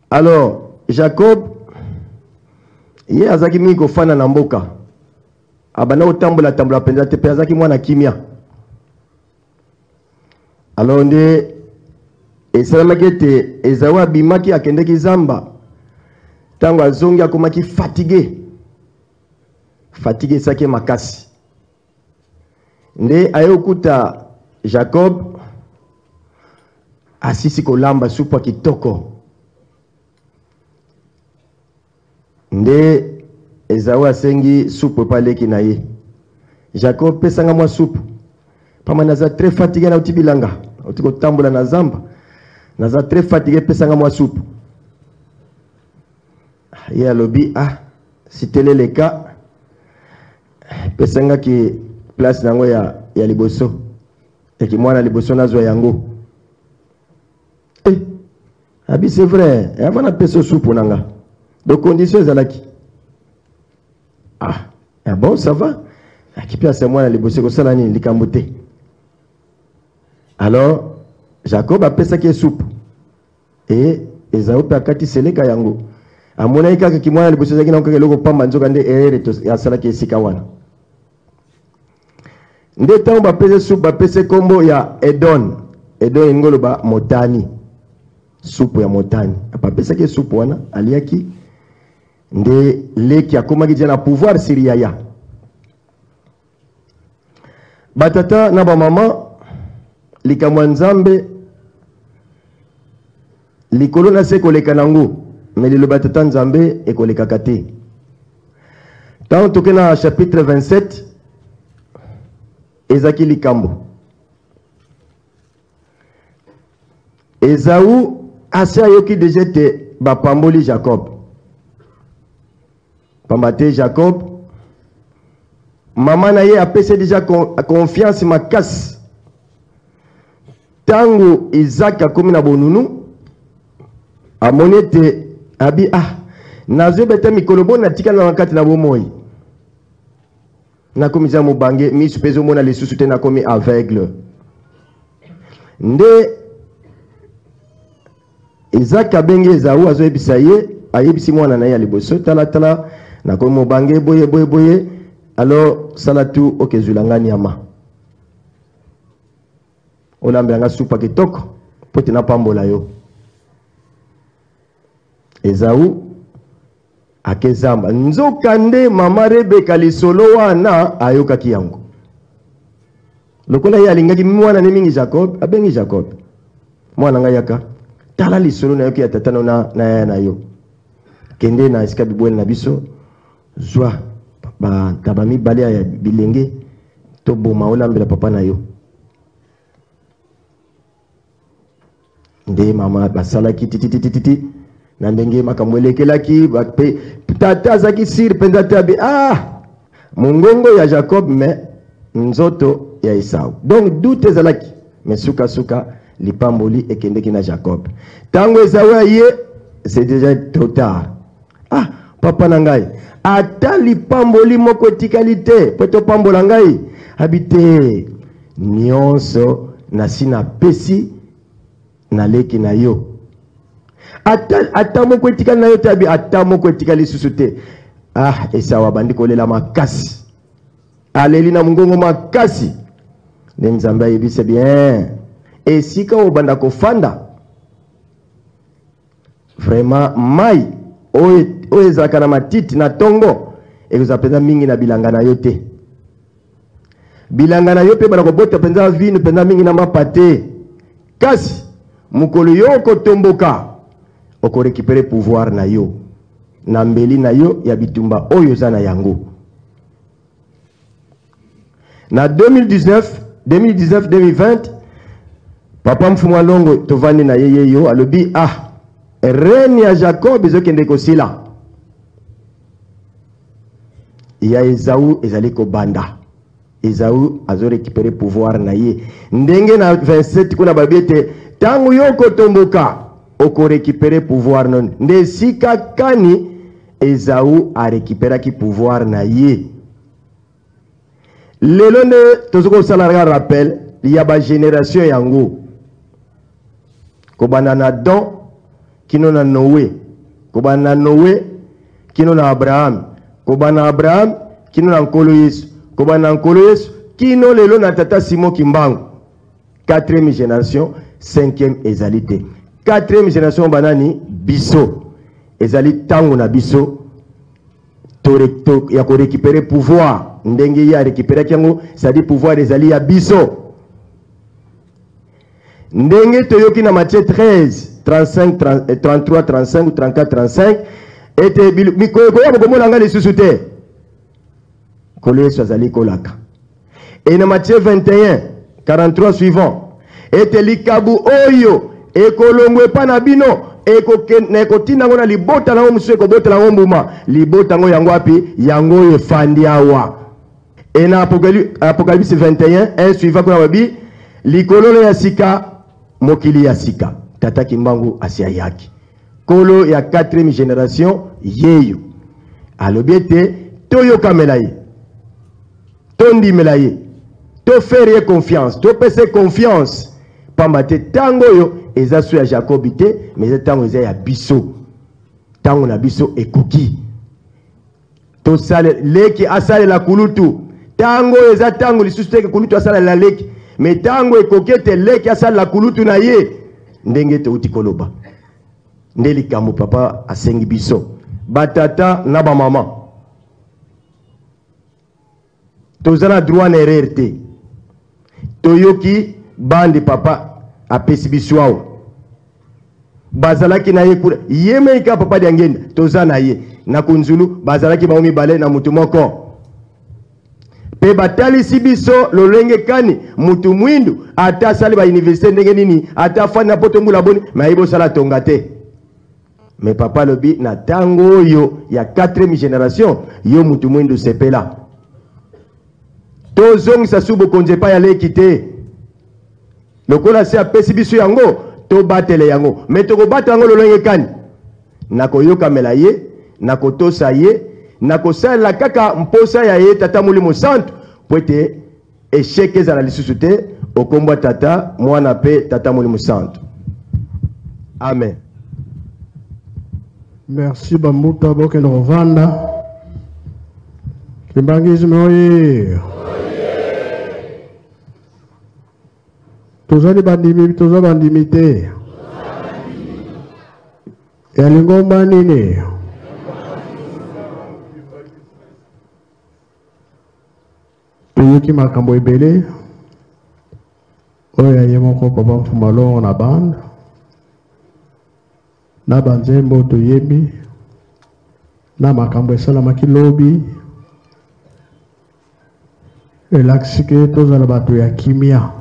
Alors Jacob ye azalaki mingi kofanda na mboka, abanda kotambola tambola mpenza te, mpe azalaki mwana kimia. Alors nde esalamaki ete Ezau abimaki akendeki zamba. Ntango azongi akomaki fatigue, fatigue esaki ye makasi. Nde aye kokuta Jacob asisi kolamba supu ya kitoko. Nde Ezau asengi supu epai leki na ye. Jacob, pesanga mwa supu, pamba naza très fatigué, nauti bilanga, nauti kotambola na zamba, naza très fatigué, pesanga mwa supu. Ye alobi, ah, si tel est le cas, pesanga ki place nango ya liboso, eki mwana liboso nazwa yango. Abi c'est vrai, avant na peso supu na nga. Donc condition ezalaki. Ah, ah bon, ça va. Aki place ya mwana liboso ekosala nini likambo te. Alors Jacob apesaki ye supu. Et Ezau mpe akati seleka yango. Amonaki kaka kimwana liboso ezalaki nango kaka eloko pamba, nzoka nde erreur asalaki esika wana. Nde ntango bapesi supu, bapesi nkombo ya Edon. Edon elingi koloba motani, supu ya motani. Bapesaki ye supu wana, aliaki. Nde leki akomaki deja na pouvoir sur yaya. Batata na bamama, Likambo ya Nzambe likolo na se ekoleka nango, me liloba ya Tata Nzambe ekolekaka te. Ntango toke na chapitre 27, ezaki likambo Ezau asi ayoki deja ete bapamboli Jacob, pamba te Jacob mama na ye apesi deja confiance makasi. Ntango Isaac akomi na bonunu, amoni ete abi ah, nazoyeba ete mikolo boni natikala na kati na bomoi, nakomi za mobange, miso mpe ezomona lisusu te, nakomi aveugle. Nde Isaac abengi Ezau, azoyebisa ye, ayebisi mwana na ye ya liboso, tala tala, nakomi mobange boye boye boye, alors sala tu okezwila nga nyama, olambela nga supa kitoko mpo ete napambola yo. Ezau ake zamba. Nzoka nde mama Rebeka lisolo wana ayokaki yango. Lokola ye alingaki mwana ne mingi Jacob, abengi Jacob. Mwana ngai yaka, tala lisolo nayoki ya tata no na, na yaya na yo. Kende na esika bibwele na biso, zwa bantaba mibale ya bilenge, toboma olambela papa na yo. Nde mama basalaki tititititi na ndenge makambo elekelaki pe tata azalaki sire mpenza te, abi ah mongongo ya Jacob me nzoto ya Esau. Donc doute ezalaki, me sukasuka lipamboli ekendeki na Jacob. Ntango Esau aye, c'est déjà trop tard. Ah papa na ngai, ata lipamboli moko etikali te mpo topambola ngai. Abi te, nyonso nasi napesi na leki na yo, ata, ata moko etikali na yo te. Abi ata moko etikali lisusu te. Ah, Esau abandi kolela makasi, aleli na mongongo makasi. Nde Nzambe ayebisa bien, esika obanda kofanda vraiment mai oyo ezalaka na matiti na tongo ekozala mpenza mingi na bilanga na yo te. Bilanga na yo mpe bana kobota mpenza vino mpenza mingi na mapa te. Kasi mokolo yo okotomboka, okorekipere pouvoir na yo na mbeli na yo ya bitumba oyo oza na yango. Na 2019, 2019 2020, papa Mfumu Alongo tovandi na ye ye yo alobi ah, reine ya Jacob ezokende kosila, ya Ezau ezali kobanda. Ezau azo récupérer pouvoir na ye ndenge na 27 kuna babi ete ntango yo okotomboka okorécupérer pouvoir noni. Nde esika kani Ezau arécupéraki pouvoir na ye. Lelo nde tozo kosala kaka rappel ya ba génération yango, kobanda na Adam kino na Noé, kobanda na Noé kino na Abraham, kobanda na Abraham kino na Nkolo Yesu, kobanda na Nkolo Yesu kino lelo na tata Simon Kimbangu. 4e génération, 5e ezali te. 4e génération banani? Biso. Ezali tango na biso ya korécupérer pouvoir ndenge ye arécupéraki yango, c'est-à-dire pouvoir ezali ya biso. Ndenge toyoki na Matthieu 13, 35, 33, 35 ou 34, 35, ete mikolo ekoya bokomona ngai lisusu te. Nkolo Yesu azali kolaka. E na Matthieu 21, 43 suivant, ete likabu oyo ekolongwa epa na bino, ekotinda yango na libota na yango mosusu, ekobotela yango mbuma. Libota yango yango wapi? Yango oyo efandi awa. E na Apocalypse 21, 1 suivant, kuna babi likolo ya sika, mokili ya sika. Tata Kimbangu asi ayaki. Kolo ya 4e génération yeyo alobi ete toyokamela ye, tondimela ye, tofaire ye confiance, topesa ye confiance, pamba te ntango oyo eza so ya Jacob te, mais eza ntango eza ya biso. Ntango na biso ekoki. Tosale leki asalela kulutu. Ntango oyo eza ntango lisusu te kulutu asalela leki, mais ntango ekoki ete leki asalela kulutu na ye. Ndenge touti koloba nde likambo papa asengi biso batata na bamama, toza na droit na erreur te. Toyoki Bande papa apesi biso awa. Bazalaki na ye kuna. Ye mei ka papa Diangenda toza na ye. Na Kunzulu bazalaki bango mibale na mutu moko. Pe batalisi biso lolenge kani mutu mwindu ata asali ba université ndenge nini, ata afandi na poto mbula boni, mais ayebi osala tonga te. Mais papa alobi na tango oyo ya 4e génération, yo mutu mwindu sepela. Tozongisa su bokonzi epai ya leki te. Lokola se apesi biso yango, tobatele yango. Mais tokobatela yango lolenge kani? Na koyokamela ye, na kotosa ye, na kosalela kaka mposa ya ye Tata Molimo Santu, po ete echec ezala lisusu te, okombwa Tata, Mwana pe Tata Molimo Santu. Amen. Merci Bambuta, bokende kovanda. Kimbanguisme oye. Tozali bandimi, toza bandimi te. Ya lingomba nini? Toyoki makambo ebele oyo ya ye moko Papa Mfuma Longo na bande na banzembo toyembi na makambo esalamaki lobi elakisi ke tozala bato ya kimia.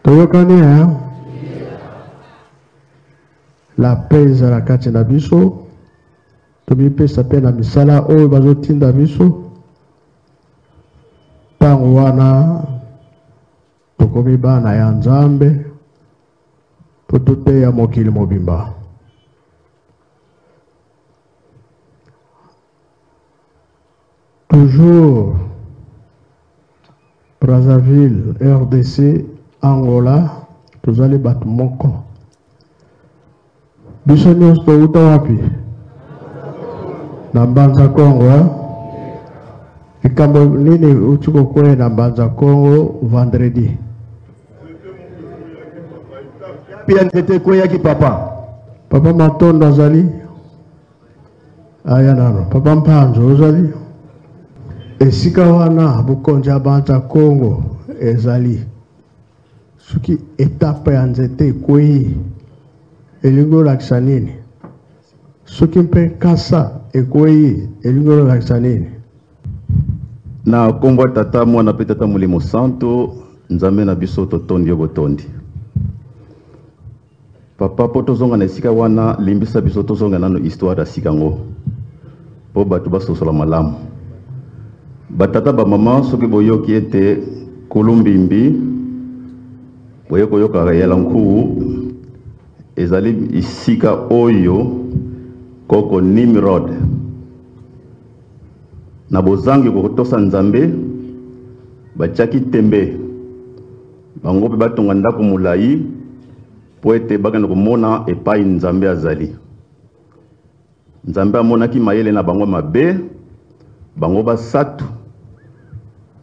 Toyokani hein? La paix ezala kati na biso, tomipesa mpe na misala oyo bazotinda biso. Ntango wana tokomi bana ya Nzambe mpo toteya mokili mobimba. Toujours Brazzaville, RDC, Angola, tozali bato moko. Biso nyonso touta wapi? Na Mbanza Kongo. Eh? Likambo nini uti kokwea na Mbanza Kongo vendredi? Pia nzete ekweyaki papa. Papa Matondo azali? Aya nano. Papa Mpanzo ozali? Esika wana bokonzi ya Mbanza Kongo ezali. Soki etape ya nzete ekwei, elingi olakisa nini? Soki mpe nkasa ekwei, elingi olakisa nini? Na kombo ya Tata, Mwana mpe Tata Molimo Santo, Nzambe na biso totondi yo botondi. Papa, mpo tozonga na esika wana, limbisa biso tozonga nano histoire ya sika yango mpo bato basosola malamu. Batata bamama, soki boyoki ete Kulumbimbi, boye koyoka ya Nkuwu, ezali esika oyo koko Nimrod na bozangi kotosa Nzambe batiaki tembe bango mpe batonga ndako molai mpo ete bakende komona epai Nzambe azali. Nzambe amonaki mayele na bango mabe, bango basatu,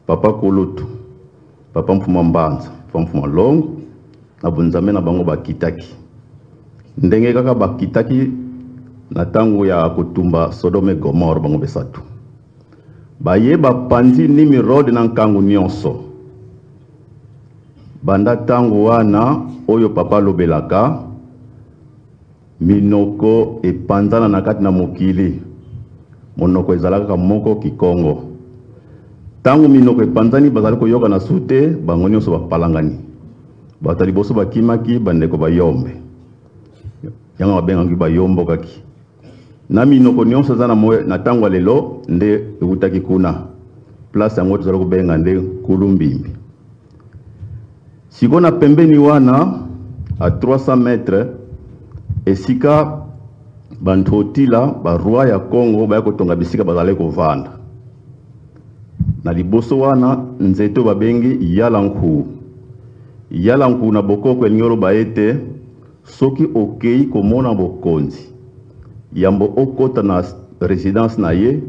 papa Kulutu, papa Mfuma Mbanza, papa Mfuma Longo, na bonzambe na bango bakitaki. Ndenge kaka bakitaki na tango ya kotumba Sodome et Gomorre, bango besatu. Baye bapanzi Nimrod na nkangu nyonso. Banda tango wana oyo papa alobelaka, minoko epanzana na kati na mokili. Monoko ezalaka kaka moko, Kikongo. Tango minoko epanzani, bazali koyoka na su te, bango nyonso bapalangani. Bato ya liboso bakimaki, bandeko bayombe. Yango babengaki bayombokaki. Na minoko nyonso eza na moyo, na tango ya lelo nde ewutaki kuna. Place yango tozali kobenga nde Kulumbimbi. Sikoyo na pembeni wana a 300 mètres esika Bantotila ba roi ya Congo baya kotonga bisika bazalaki kovanda. Na liboso wana nzete oyo babengi Yalanku. Yalanku na bokoko elingi oloba ete soki okei komona bokonzi yambo okota na residence na ye,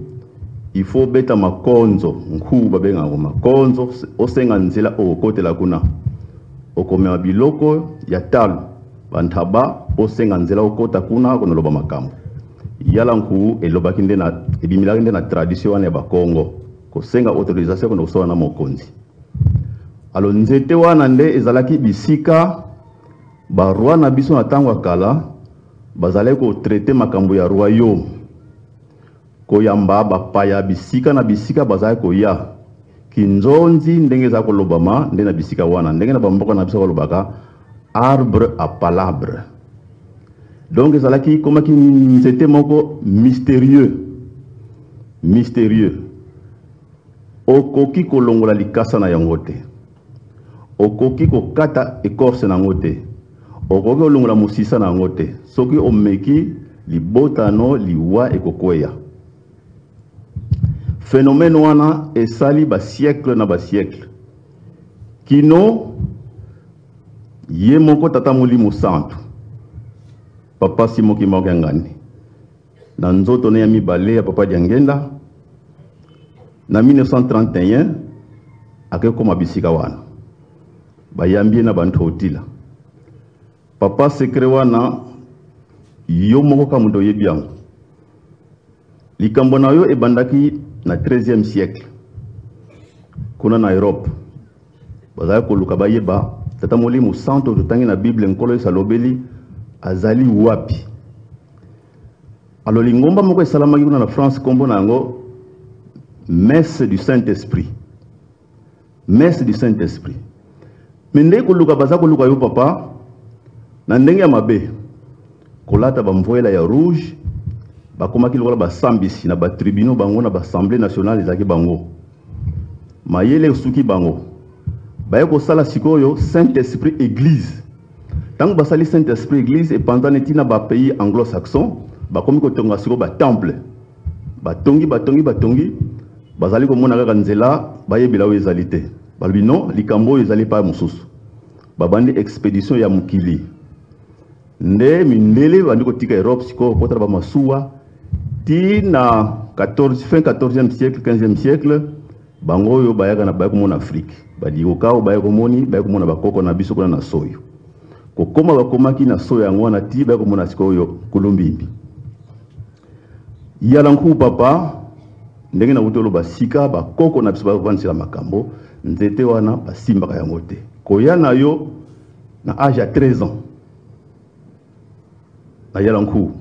il faut obeta makonzo, nku babengaka yango makonzo, osenga nzela okotela kuna, okomema biloko ya talo bantaba, osenga nzela okota kuna konoloba makambo. Yala nku elobaki nde na ebimilaki nde na tradition wana ya Bakongo, kosenga autorisation kona kosola na mokonzi. Alo nzete wana nde ezalaki bisika ba roi na biso na ntango ya kala bazalaki kotraite makambo ya royaume, koyamba bapaya bisika na bisika bazalaki koya. Kinzonzi ndenge eza kolobama nde na bisika wana, ndenge na bamboka na biso balobaka arbre à palabre. Donc ezalaki komaki nzete moko mystérieux, mystérieux. Okoki kolongola likasa na yango te, okoki kokata ecorce na yango te, okoki kolongola mosisa na yango te. Soki omeki libotano, liwa ekokweya. Phénomène wana esali ba siècle na ba siècle kino ye moko tata molimo santu papa Simon Kimbangu Kiangani na nzoto ne ya mibale ya papa Diangenda na 1931 akekoma bisika wana bayambi ye na bantu otila papa secret wana yo moko ka moto oyebi yango. Likambo na yo ebandaki na 13e siècle kuna na Europe, bazalaki koluka bayeba tata molimo santo totangi na Bible Nkolo Yesu alobeli azali wapi. Alors lingomba moko esalamaki kuna na France, kombo na yango Messe du Saint-Esprit. Messe du Saint-Esprit. Mais ndenge koluka baza koluka yo papa na ndenge ya mabe, kolata ba mvoela ya rouge, bakomaki lokola basambisi na ba tribunaux bango na ba assemblée nationale ezalaki bango. Mayele esuki bango. Baye kosala sikoyo Saint-Esprit Église. Tango basali Saint-Esprit Église epanzani tina ba pays anglo-saxon, bakomi kotonga sikoyo ba temple. Batongi, batongi, batongi, bazali komona kaka nzela bayebela oyo ezali te. Balobi non, likambo oyo ezali epai mosusu. Babandi expédition ya mokili. Nde mindele bandi kotika Europe sikoyo kotala ba masuwa ti na 14, fin 14e siècle, 15e siècle, bango oyo bayaka na baya komona Afrique. Badikoka oyo baya komoni, baya komona bakoko na biso kuna na Soyo. Kokoma bakomaki na Soyo yango wana ti baya komona sikoyo Kulumbimbi. Yala nku papa, ndenge na wuti oloba sika bakoko na biso bavandisela makambo, nzete wana basimbaka yango te. Koya na yo na age ya 13 ans na Yala nku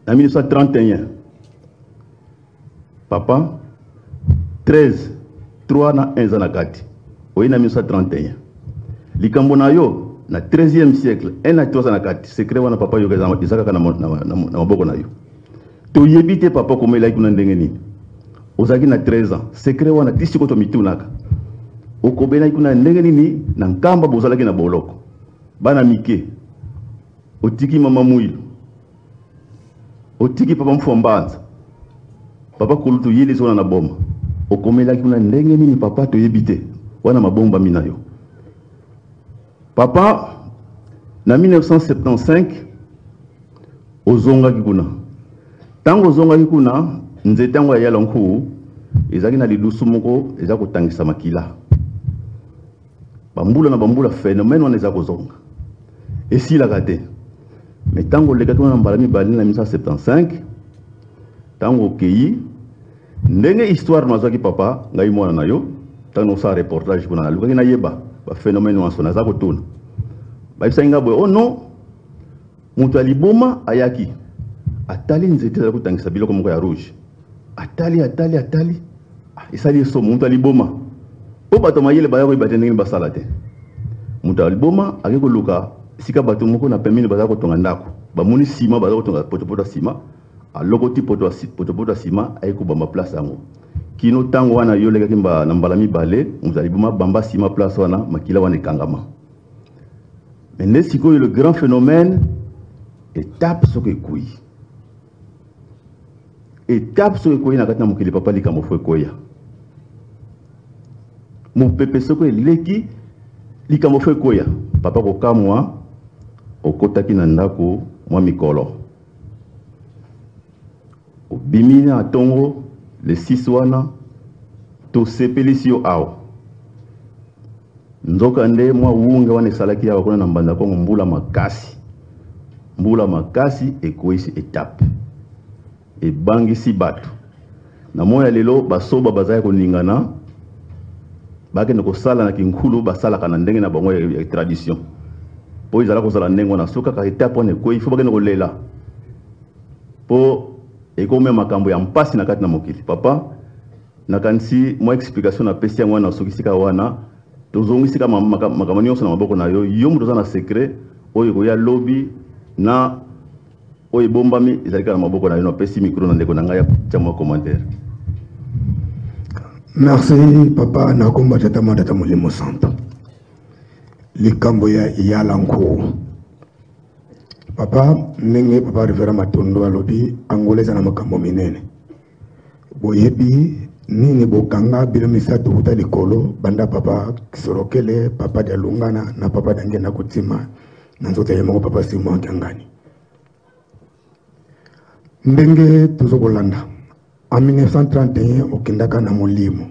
na 1931 papa 13 3 na 1 eza na kati, oye na 1931 likambo na yo na 13e siècle 1 na 3 eza na kati. Secret wana papa yoka eza kaka na maboko na yo. Toyebi te papa komelaki kuna ndenge nini, ozalaki na 13 ans. Secret wana ti sikoyo tomitunaka, okobelaki kuna ndenge nini na Nkamba, bozalaki na boloko bana mike, otiki mama Mwilu, otiki papa Mfombanza, papa Kulutu yeli wana na boma, okomelaki kuna ndenge nini papa, toyebi te, wana mabombami na yo papa. Na 1975 ozongaki kuna. Tango ozongaki kuna, nzete yango ya Yala Nku ezalaki na lidusu moko eza kotangisa makila. Bambula na bambula phénomène wana eza kozonga, esilaka te. Mais tango olekaki wana mbala mibale na 1975, tango okei ndenge histoire nazwaki papa, ngai mwana na yo, tango nasala reportage kuna nalukaki nayeba ba phénomène wana, naza kotuna, bayebisaki nga boye, oh non, moto ya liboma ayaki atali nzete ezali kotangisa biloko moko ya rouge, atali, atali, atali, esali esomo. Moto ya liboma po bato mayele baya koyeba te ndenge basala te. Moto ya liboma ake koluka sika bato moko na pembeni baza kotonga ndako, bamoni nsima baza kotonga potopoto ya nsima, alokoti potopoto ya nsima aye kobamba place yango. Kino ntango wana yo olekaki na mbala mibale, moto ya liboma bamba nsima place wana, makila wana ekangama. Mais nde sikoyo le grand phénomène, étape soki ekwei, étape soki ekwei na kati na mokili papa, likambo fo ekweya. Mopepe soki eleki, likambo fo ekweya. Papa kokamwa, okotaki na ndako mwa mikolo, obimi na ntongo le 6 wana, tosepelisi yo awa. Nzoka nde mwa wunge wana esalaki awa kuna na Mbanza Kongo, mbula makasi, mbula makasi ekweyisi etape, ebangisi bato. Na moya lelo basoba bazali koningana, Bakende kosala na kinkulu, basalaka na ndenge na bango ya tradition. Po ezala kozala ndenge wana, soki kaka etape wana ekwei, fo bakende kolela. Po ekomi makambo ya mpasi na kati na mokili. Papa, nakanisi mwa explication napesi yango wana, soki sika wana tozongisi kaka makambo nyonso na maboko na yo. Yo moto oza na secret oyo ekoya lobi na oyo ebombami ezali kaka na maboko na yo. Napesi micro na ndeko na ngai ya tia mwa commentaire. Merci papa, nakomba tata mwa tata molimo santo. Likambo ya yala nkuwu papa, ndenge papa Rivera Matondo alobi, Angola eza na makambo minene. Boyebi nini bokanga bino misato wuta likolo, banda papa Kisolokele, papa Dialungana na papa Diangienda Kutima na nzoto ya ye moko papa Simon Kiangani. Ndenge tozo kolanda en 1931 okendaka na molimo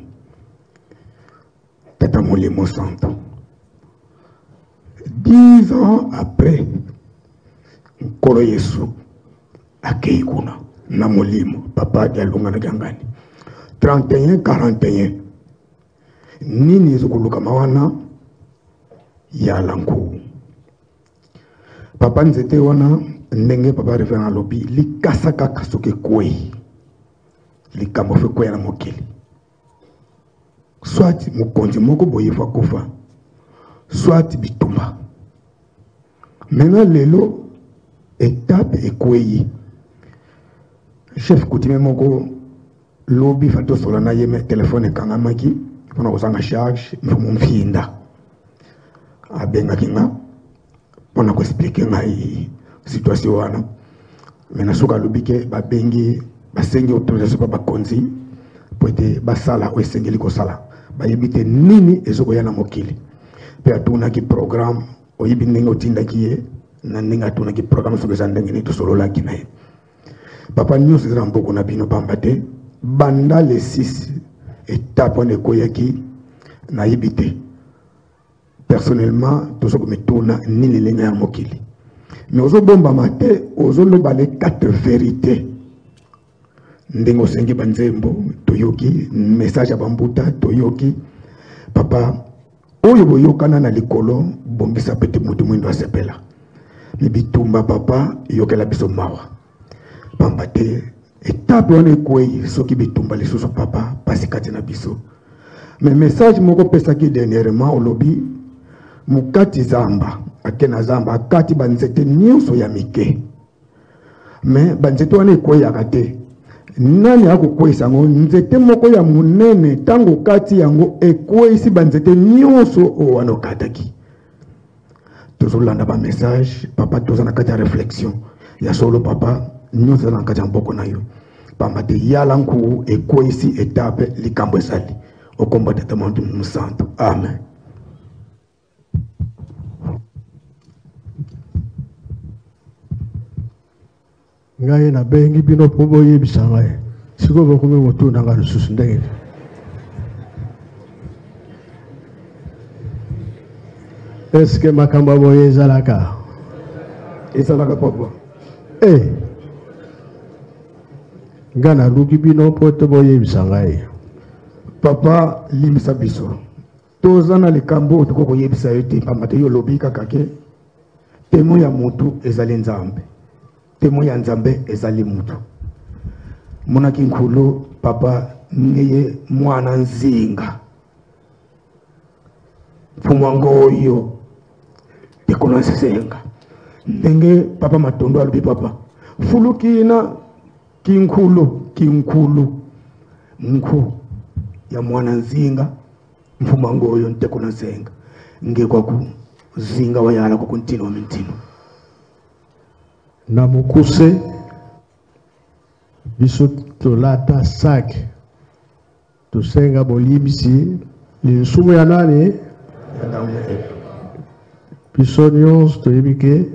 tata molimo santo. 10 ans après Nkolo Yesu akei kuna na molimo papa Dialungana Kiangani. 31 41 nini ezokolukama wana ya lanku papa nzete wana, ndenge papa reverend alobi, likasa kaka soki ekwei likambo fo ekweya na mokili, soit mokonzi moko boye fo akufa, soit bitumba. Maintenant lelo etape ekweyi, chef coutumier moko lobi fa tosola na ye, mais telefone ekangamaki mpona kozanga charge. Mfumu Mfinda abengaki nga mpona koexplike ngai situation wana, mais na suka alobi ke babengi, basengi autorisation mpa bakonzi po ete basala oyo esengeli kosala. Bayebi te nini ezokoya na mokili. Mpe atunaki programme, oyebi ndenge otindaki ye na ndenge atunaki programme soki eza ndenge nini, tosololaki na ye. Papa, nyonso eza na maboko na bino, pamba te banda le 6 etape wana ekweyaki, nayebi te personnellement tozo komituna nini elenga ya mokili. Mais ozobombama te, ozoloba les 4 vérités. Ndenge osengi banzembo toyoki, message ya bambuta toyoki. Papa, oyo boyokana na likolo, bongisa pete moto mwindo asepela. Me bitumba papa, yokela biso mawa, pamba te etape wana ekwei, soki bitumba lisusu papa, pasi kati na biso. Me message moko opesaki dernièrement, olobi mokati zamba ake na zamba akati banzete nyonso ya mike, me banzete wana ekweyaka te. Nani akokweyisa yango? Nzete moko ya monene, ntango okati yango ekweyisi banzete nyonso oyo wana okataki. Tozolanda ba message papa, toza na kati ya réflexion ya solo papa, nyonso eza na kati ya maboko na yo, pamba te yala nkuwu ekweyisi etape, likambo esali okomba tata mwantu mosantu. Amen. Ngai nabengi bino mpo boyebisa ngai, sikoyo bokomi kotuna ngai lisusu ndenge nini? Eske makambo ya boye ezalaka? Ezalaka papa. Ngai naluki bino mpo ete boyebisa ngai. Papa, limbisa biso, toza na likambo oyo tokoki koyebisa yo te, pamba te yo olobi kaka ke temo ya motu ezali Nzambe, temo ya Nzambe ezali motu. Monaki nkulu papa ngeye mwana nzinga mfumu wango oyo tekolo nsenga, ndenge papa Matondo alobi papa fulukina kinkulu kinkulu nku ya mwana nzinga mfumu wango oyo ntekolo nsenga ngekwa ku zinga wayala kwa kuntino wa mintino. Na mokuse biso tolata sac, tosenga bolimbisi lisumu ya nani? Biso nyonso toyebi ke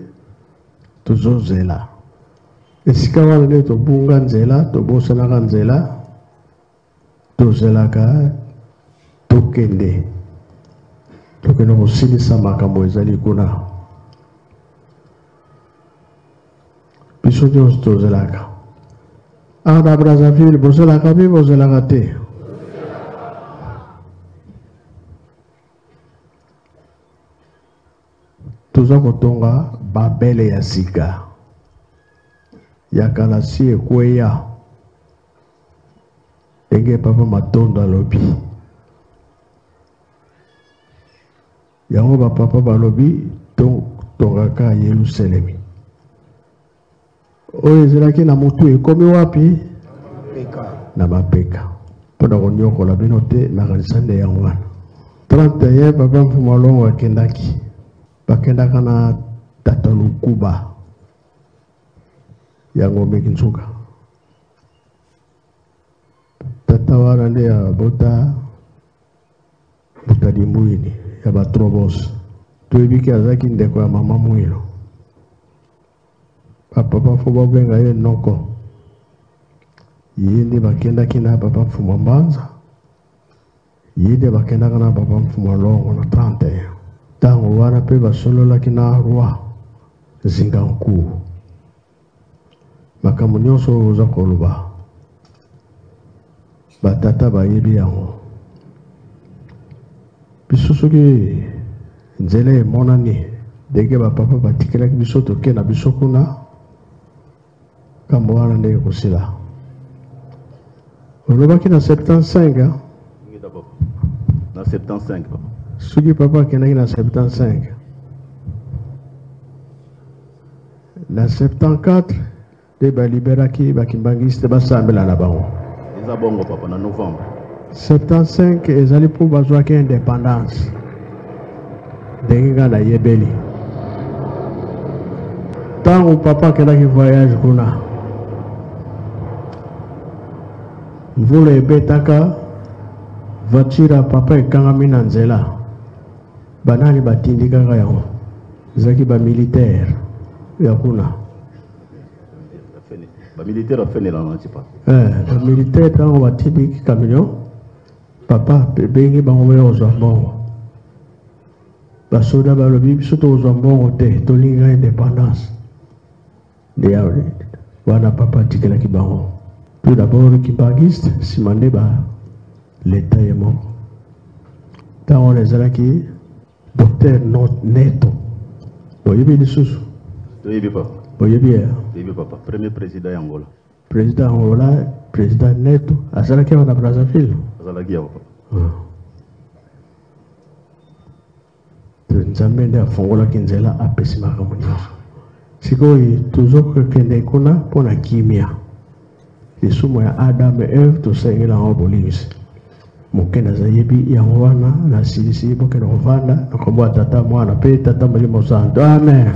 tozozela esika wana nde tobunga nzela, tobosanaka nzela, tozelaka tokende kosilisa makambo ezali kuna. Biso nyonso tozelaka awa na Brazzaville, bozelaka mpe bozelaka te. Toza kotonga Babele ya sika. Ya kala si ekweya. Ndenge Papa Matondo alobi. Yango ba papa balobi tongaka Yelusalemi. Oyo ezalaki na motu ekomi wapi? Na mapeka. Mpo na konyokola bino te, nakanisa nde yango wana. 31 papa Mfumu Alongo akendaki, bakendaka na tata Lukuba ya Ngombe Kinsuka. Tata wana nde abota Mbuta Dimbuini ya ba Trobos. Toyebi ke azalaki ndeko ya mama Mwilo. Ba papa fo babenga ye noko. Ye nde bakendaki na papa Mfuma Mbanza. Ye nde bakendaka na papa Mfuma Longo na 31. Ntango wana mpe basololaki na roi Nzinga Nkuwu. Makambo nyonso oyo oza koloba, batata bayebi yango. Biso soki nzela emonani ndenge bapapa batikelaki biso, toke na biso kuna, kambo wana nde ekosila. Olobaki na 75, hein? Na 75, papa. Soki papa akendaki na 75, na 74 nde baliberaki bakimbangiste basambela na bango. Eza bongo papa, na novembre 75 ezali mpo bazwaki independance ndenge ngai nayebeli. Ntango papa akendaki voyage kuna, mvula ebetaka, voiture ya papa ekangami na nzela. Banani batindikaka yango? Ezalaki ba militaire ya kuna. Ba militaire afenela na ntipa. Eh, ba militaire ntango batindiki camion, papa ebengi bango baya kozwa mbongo. Basoda balobi biso tokozwa mbongo te, tolingi independance. Nde wana papa atikelaki bango. Tout d'abord kimbangiste, nsima nde ba leta ye moko. Ntango wana ezalaki docteur Neto. Boyebi lisusu? Toyebi papa. Boyebi ye? Toyebi papa. Premier président ya Angola. Président ya Angola, président Neto, azalaki awa na Brazzaville. Azalaki awa papa. Nzambe nde afongolaki nzela, apesi makambo nyonso. Sikoyo tozokende kuna mpo na kimia. Lisumu ya Adam et Eve tosengeli yango bolimbisi. Moke nazayebi yango wana nasilisi, bokende kovanda na kombo ya Tata, Mwana mpe Tata Molimo Santo. Amen.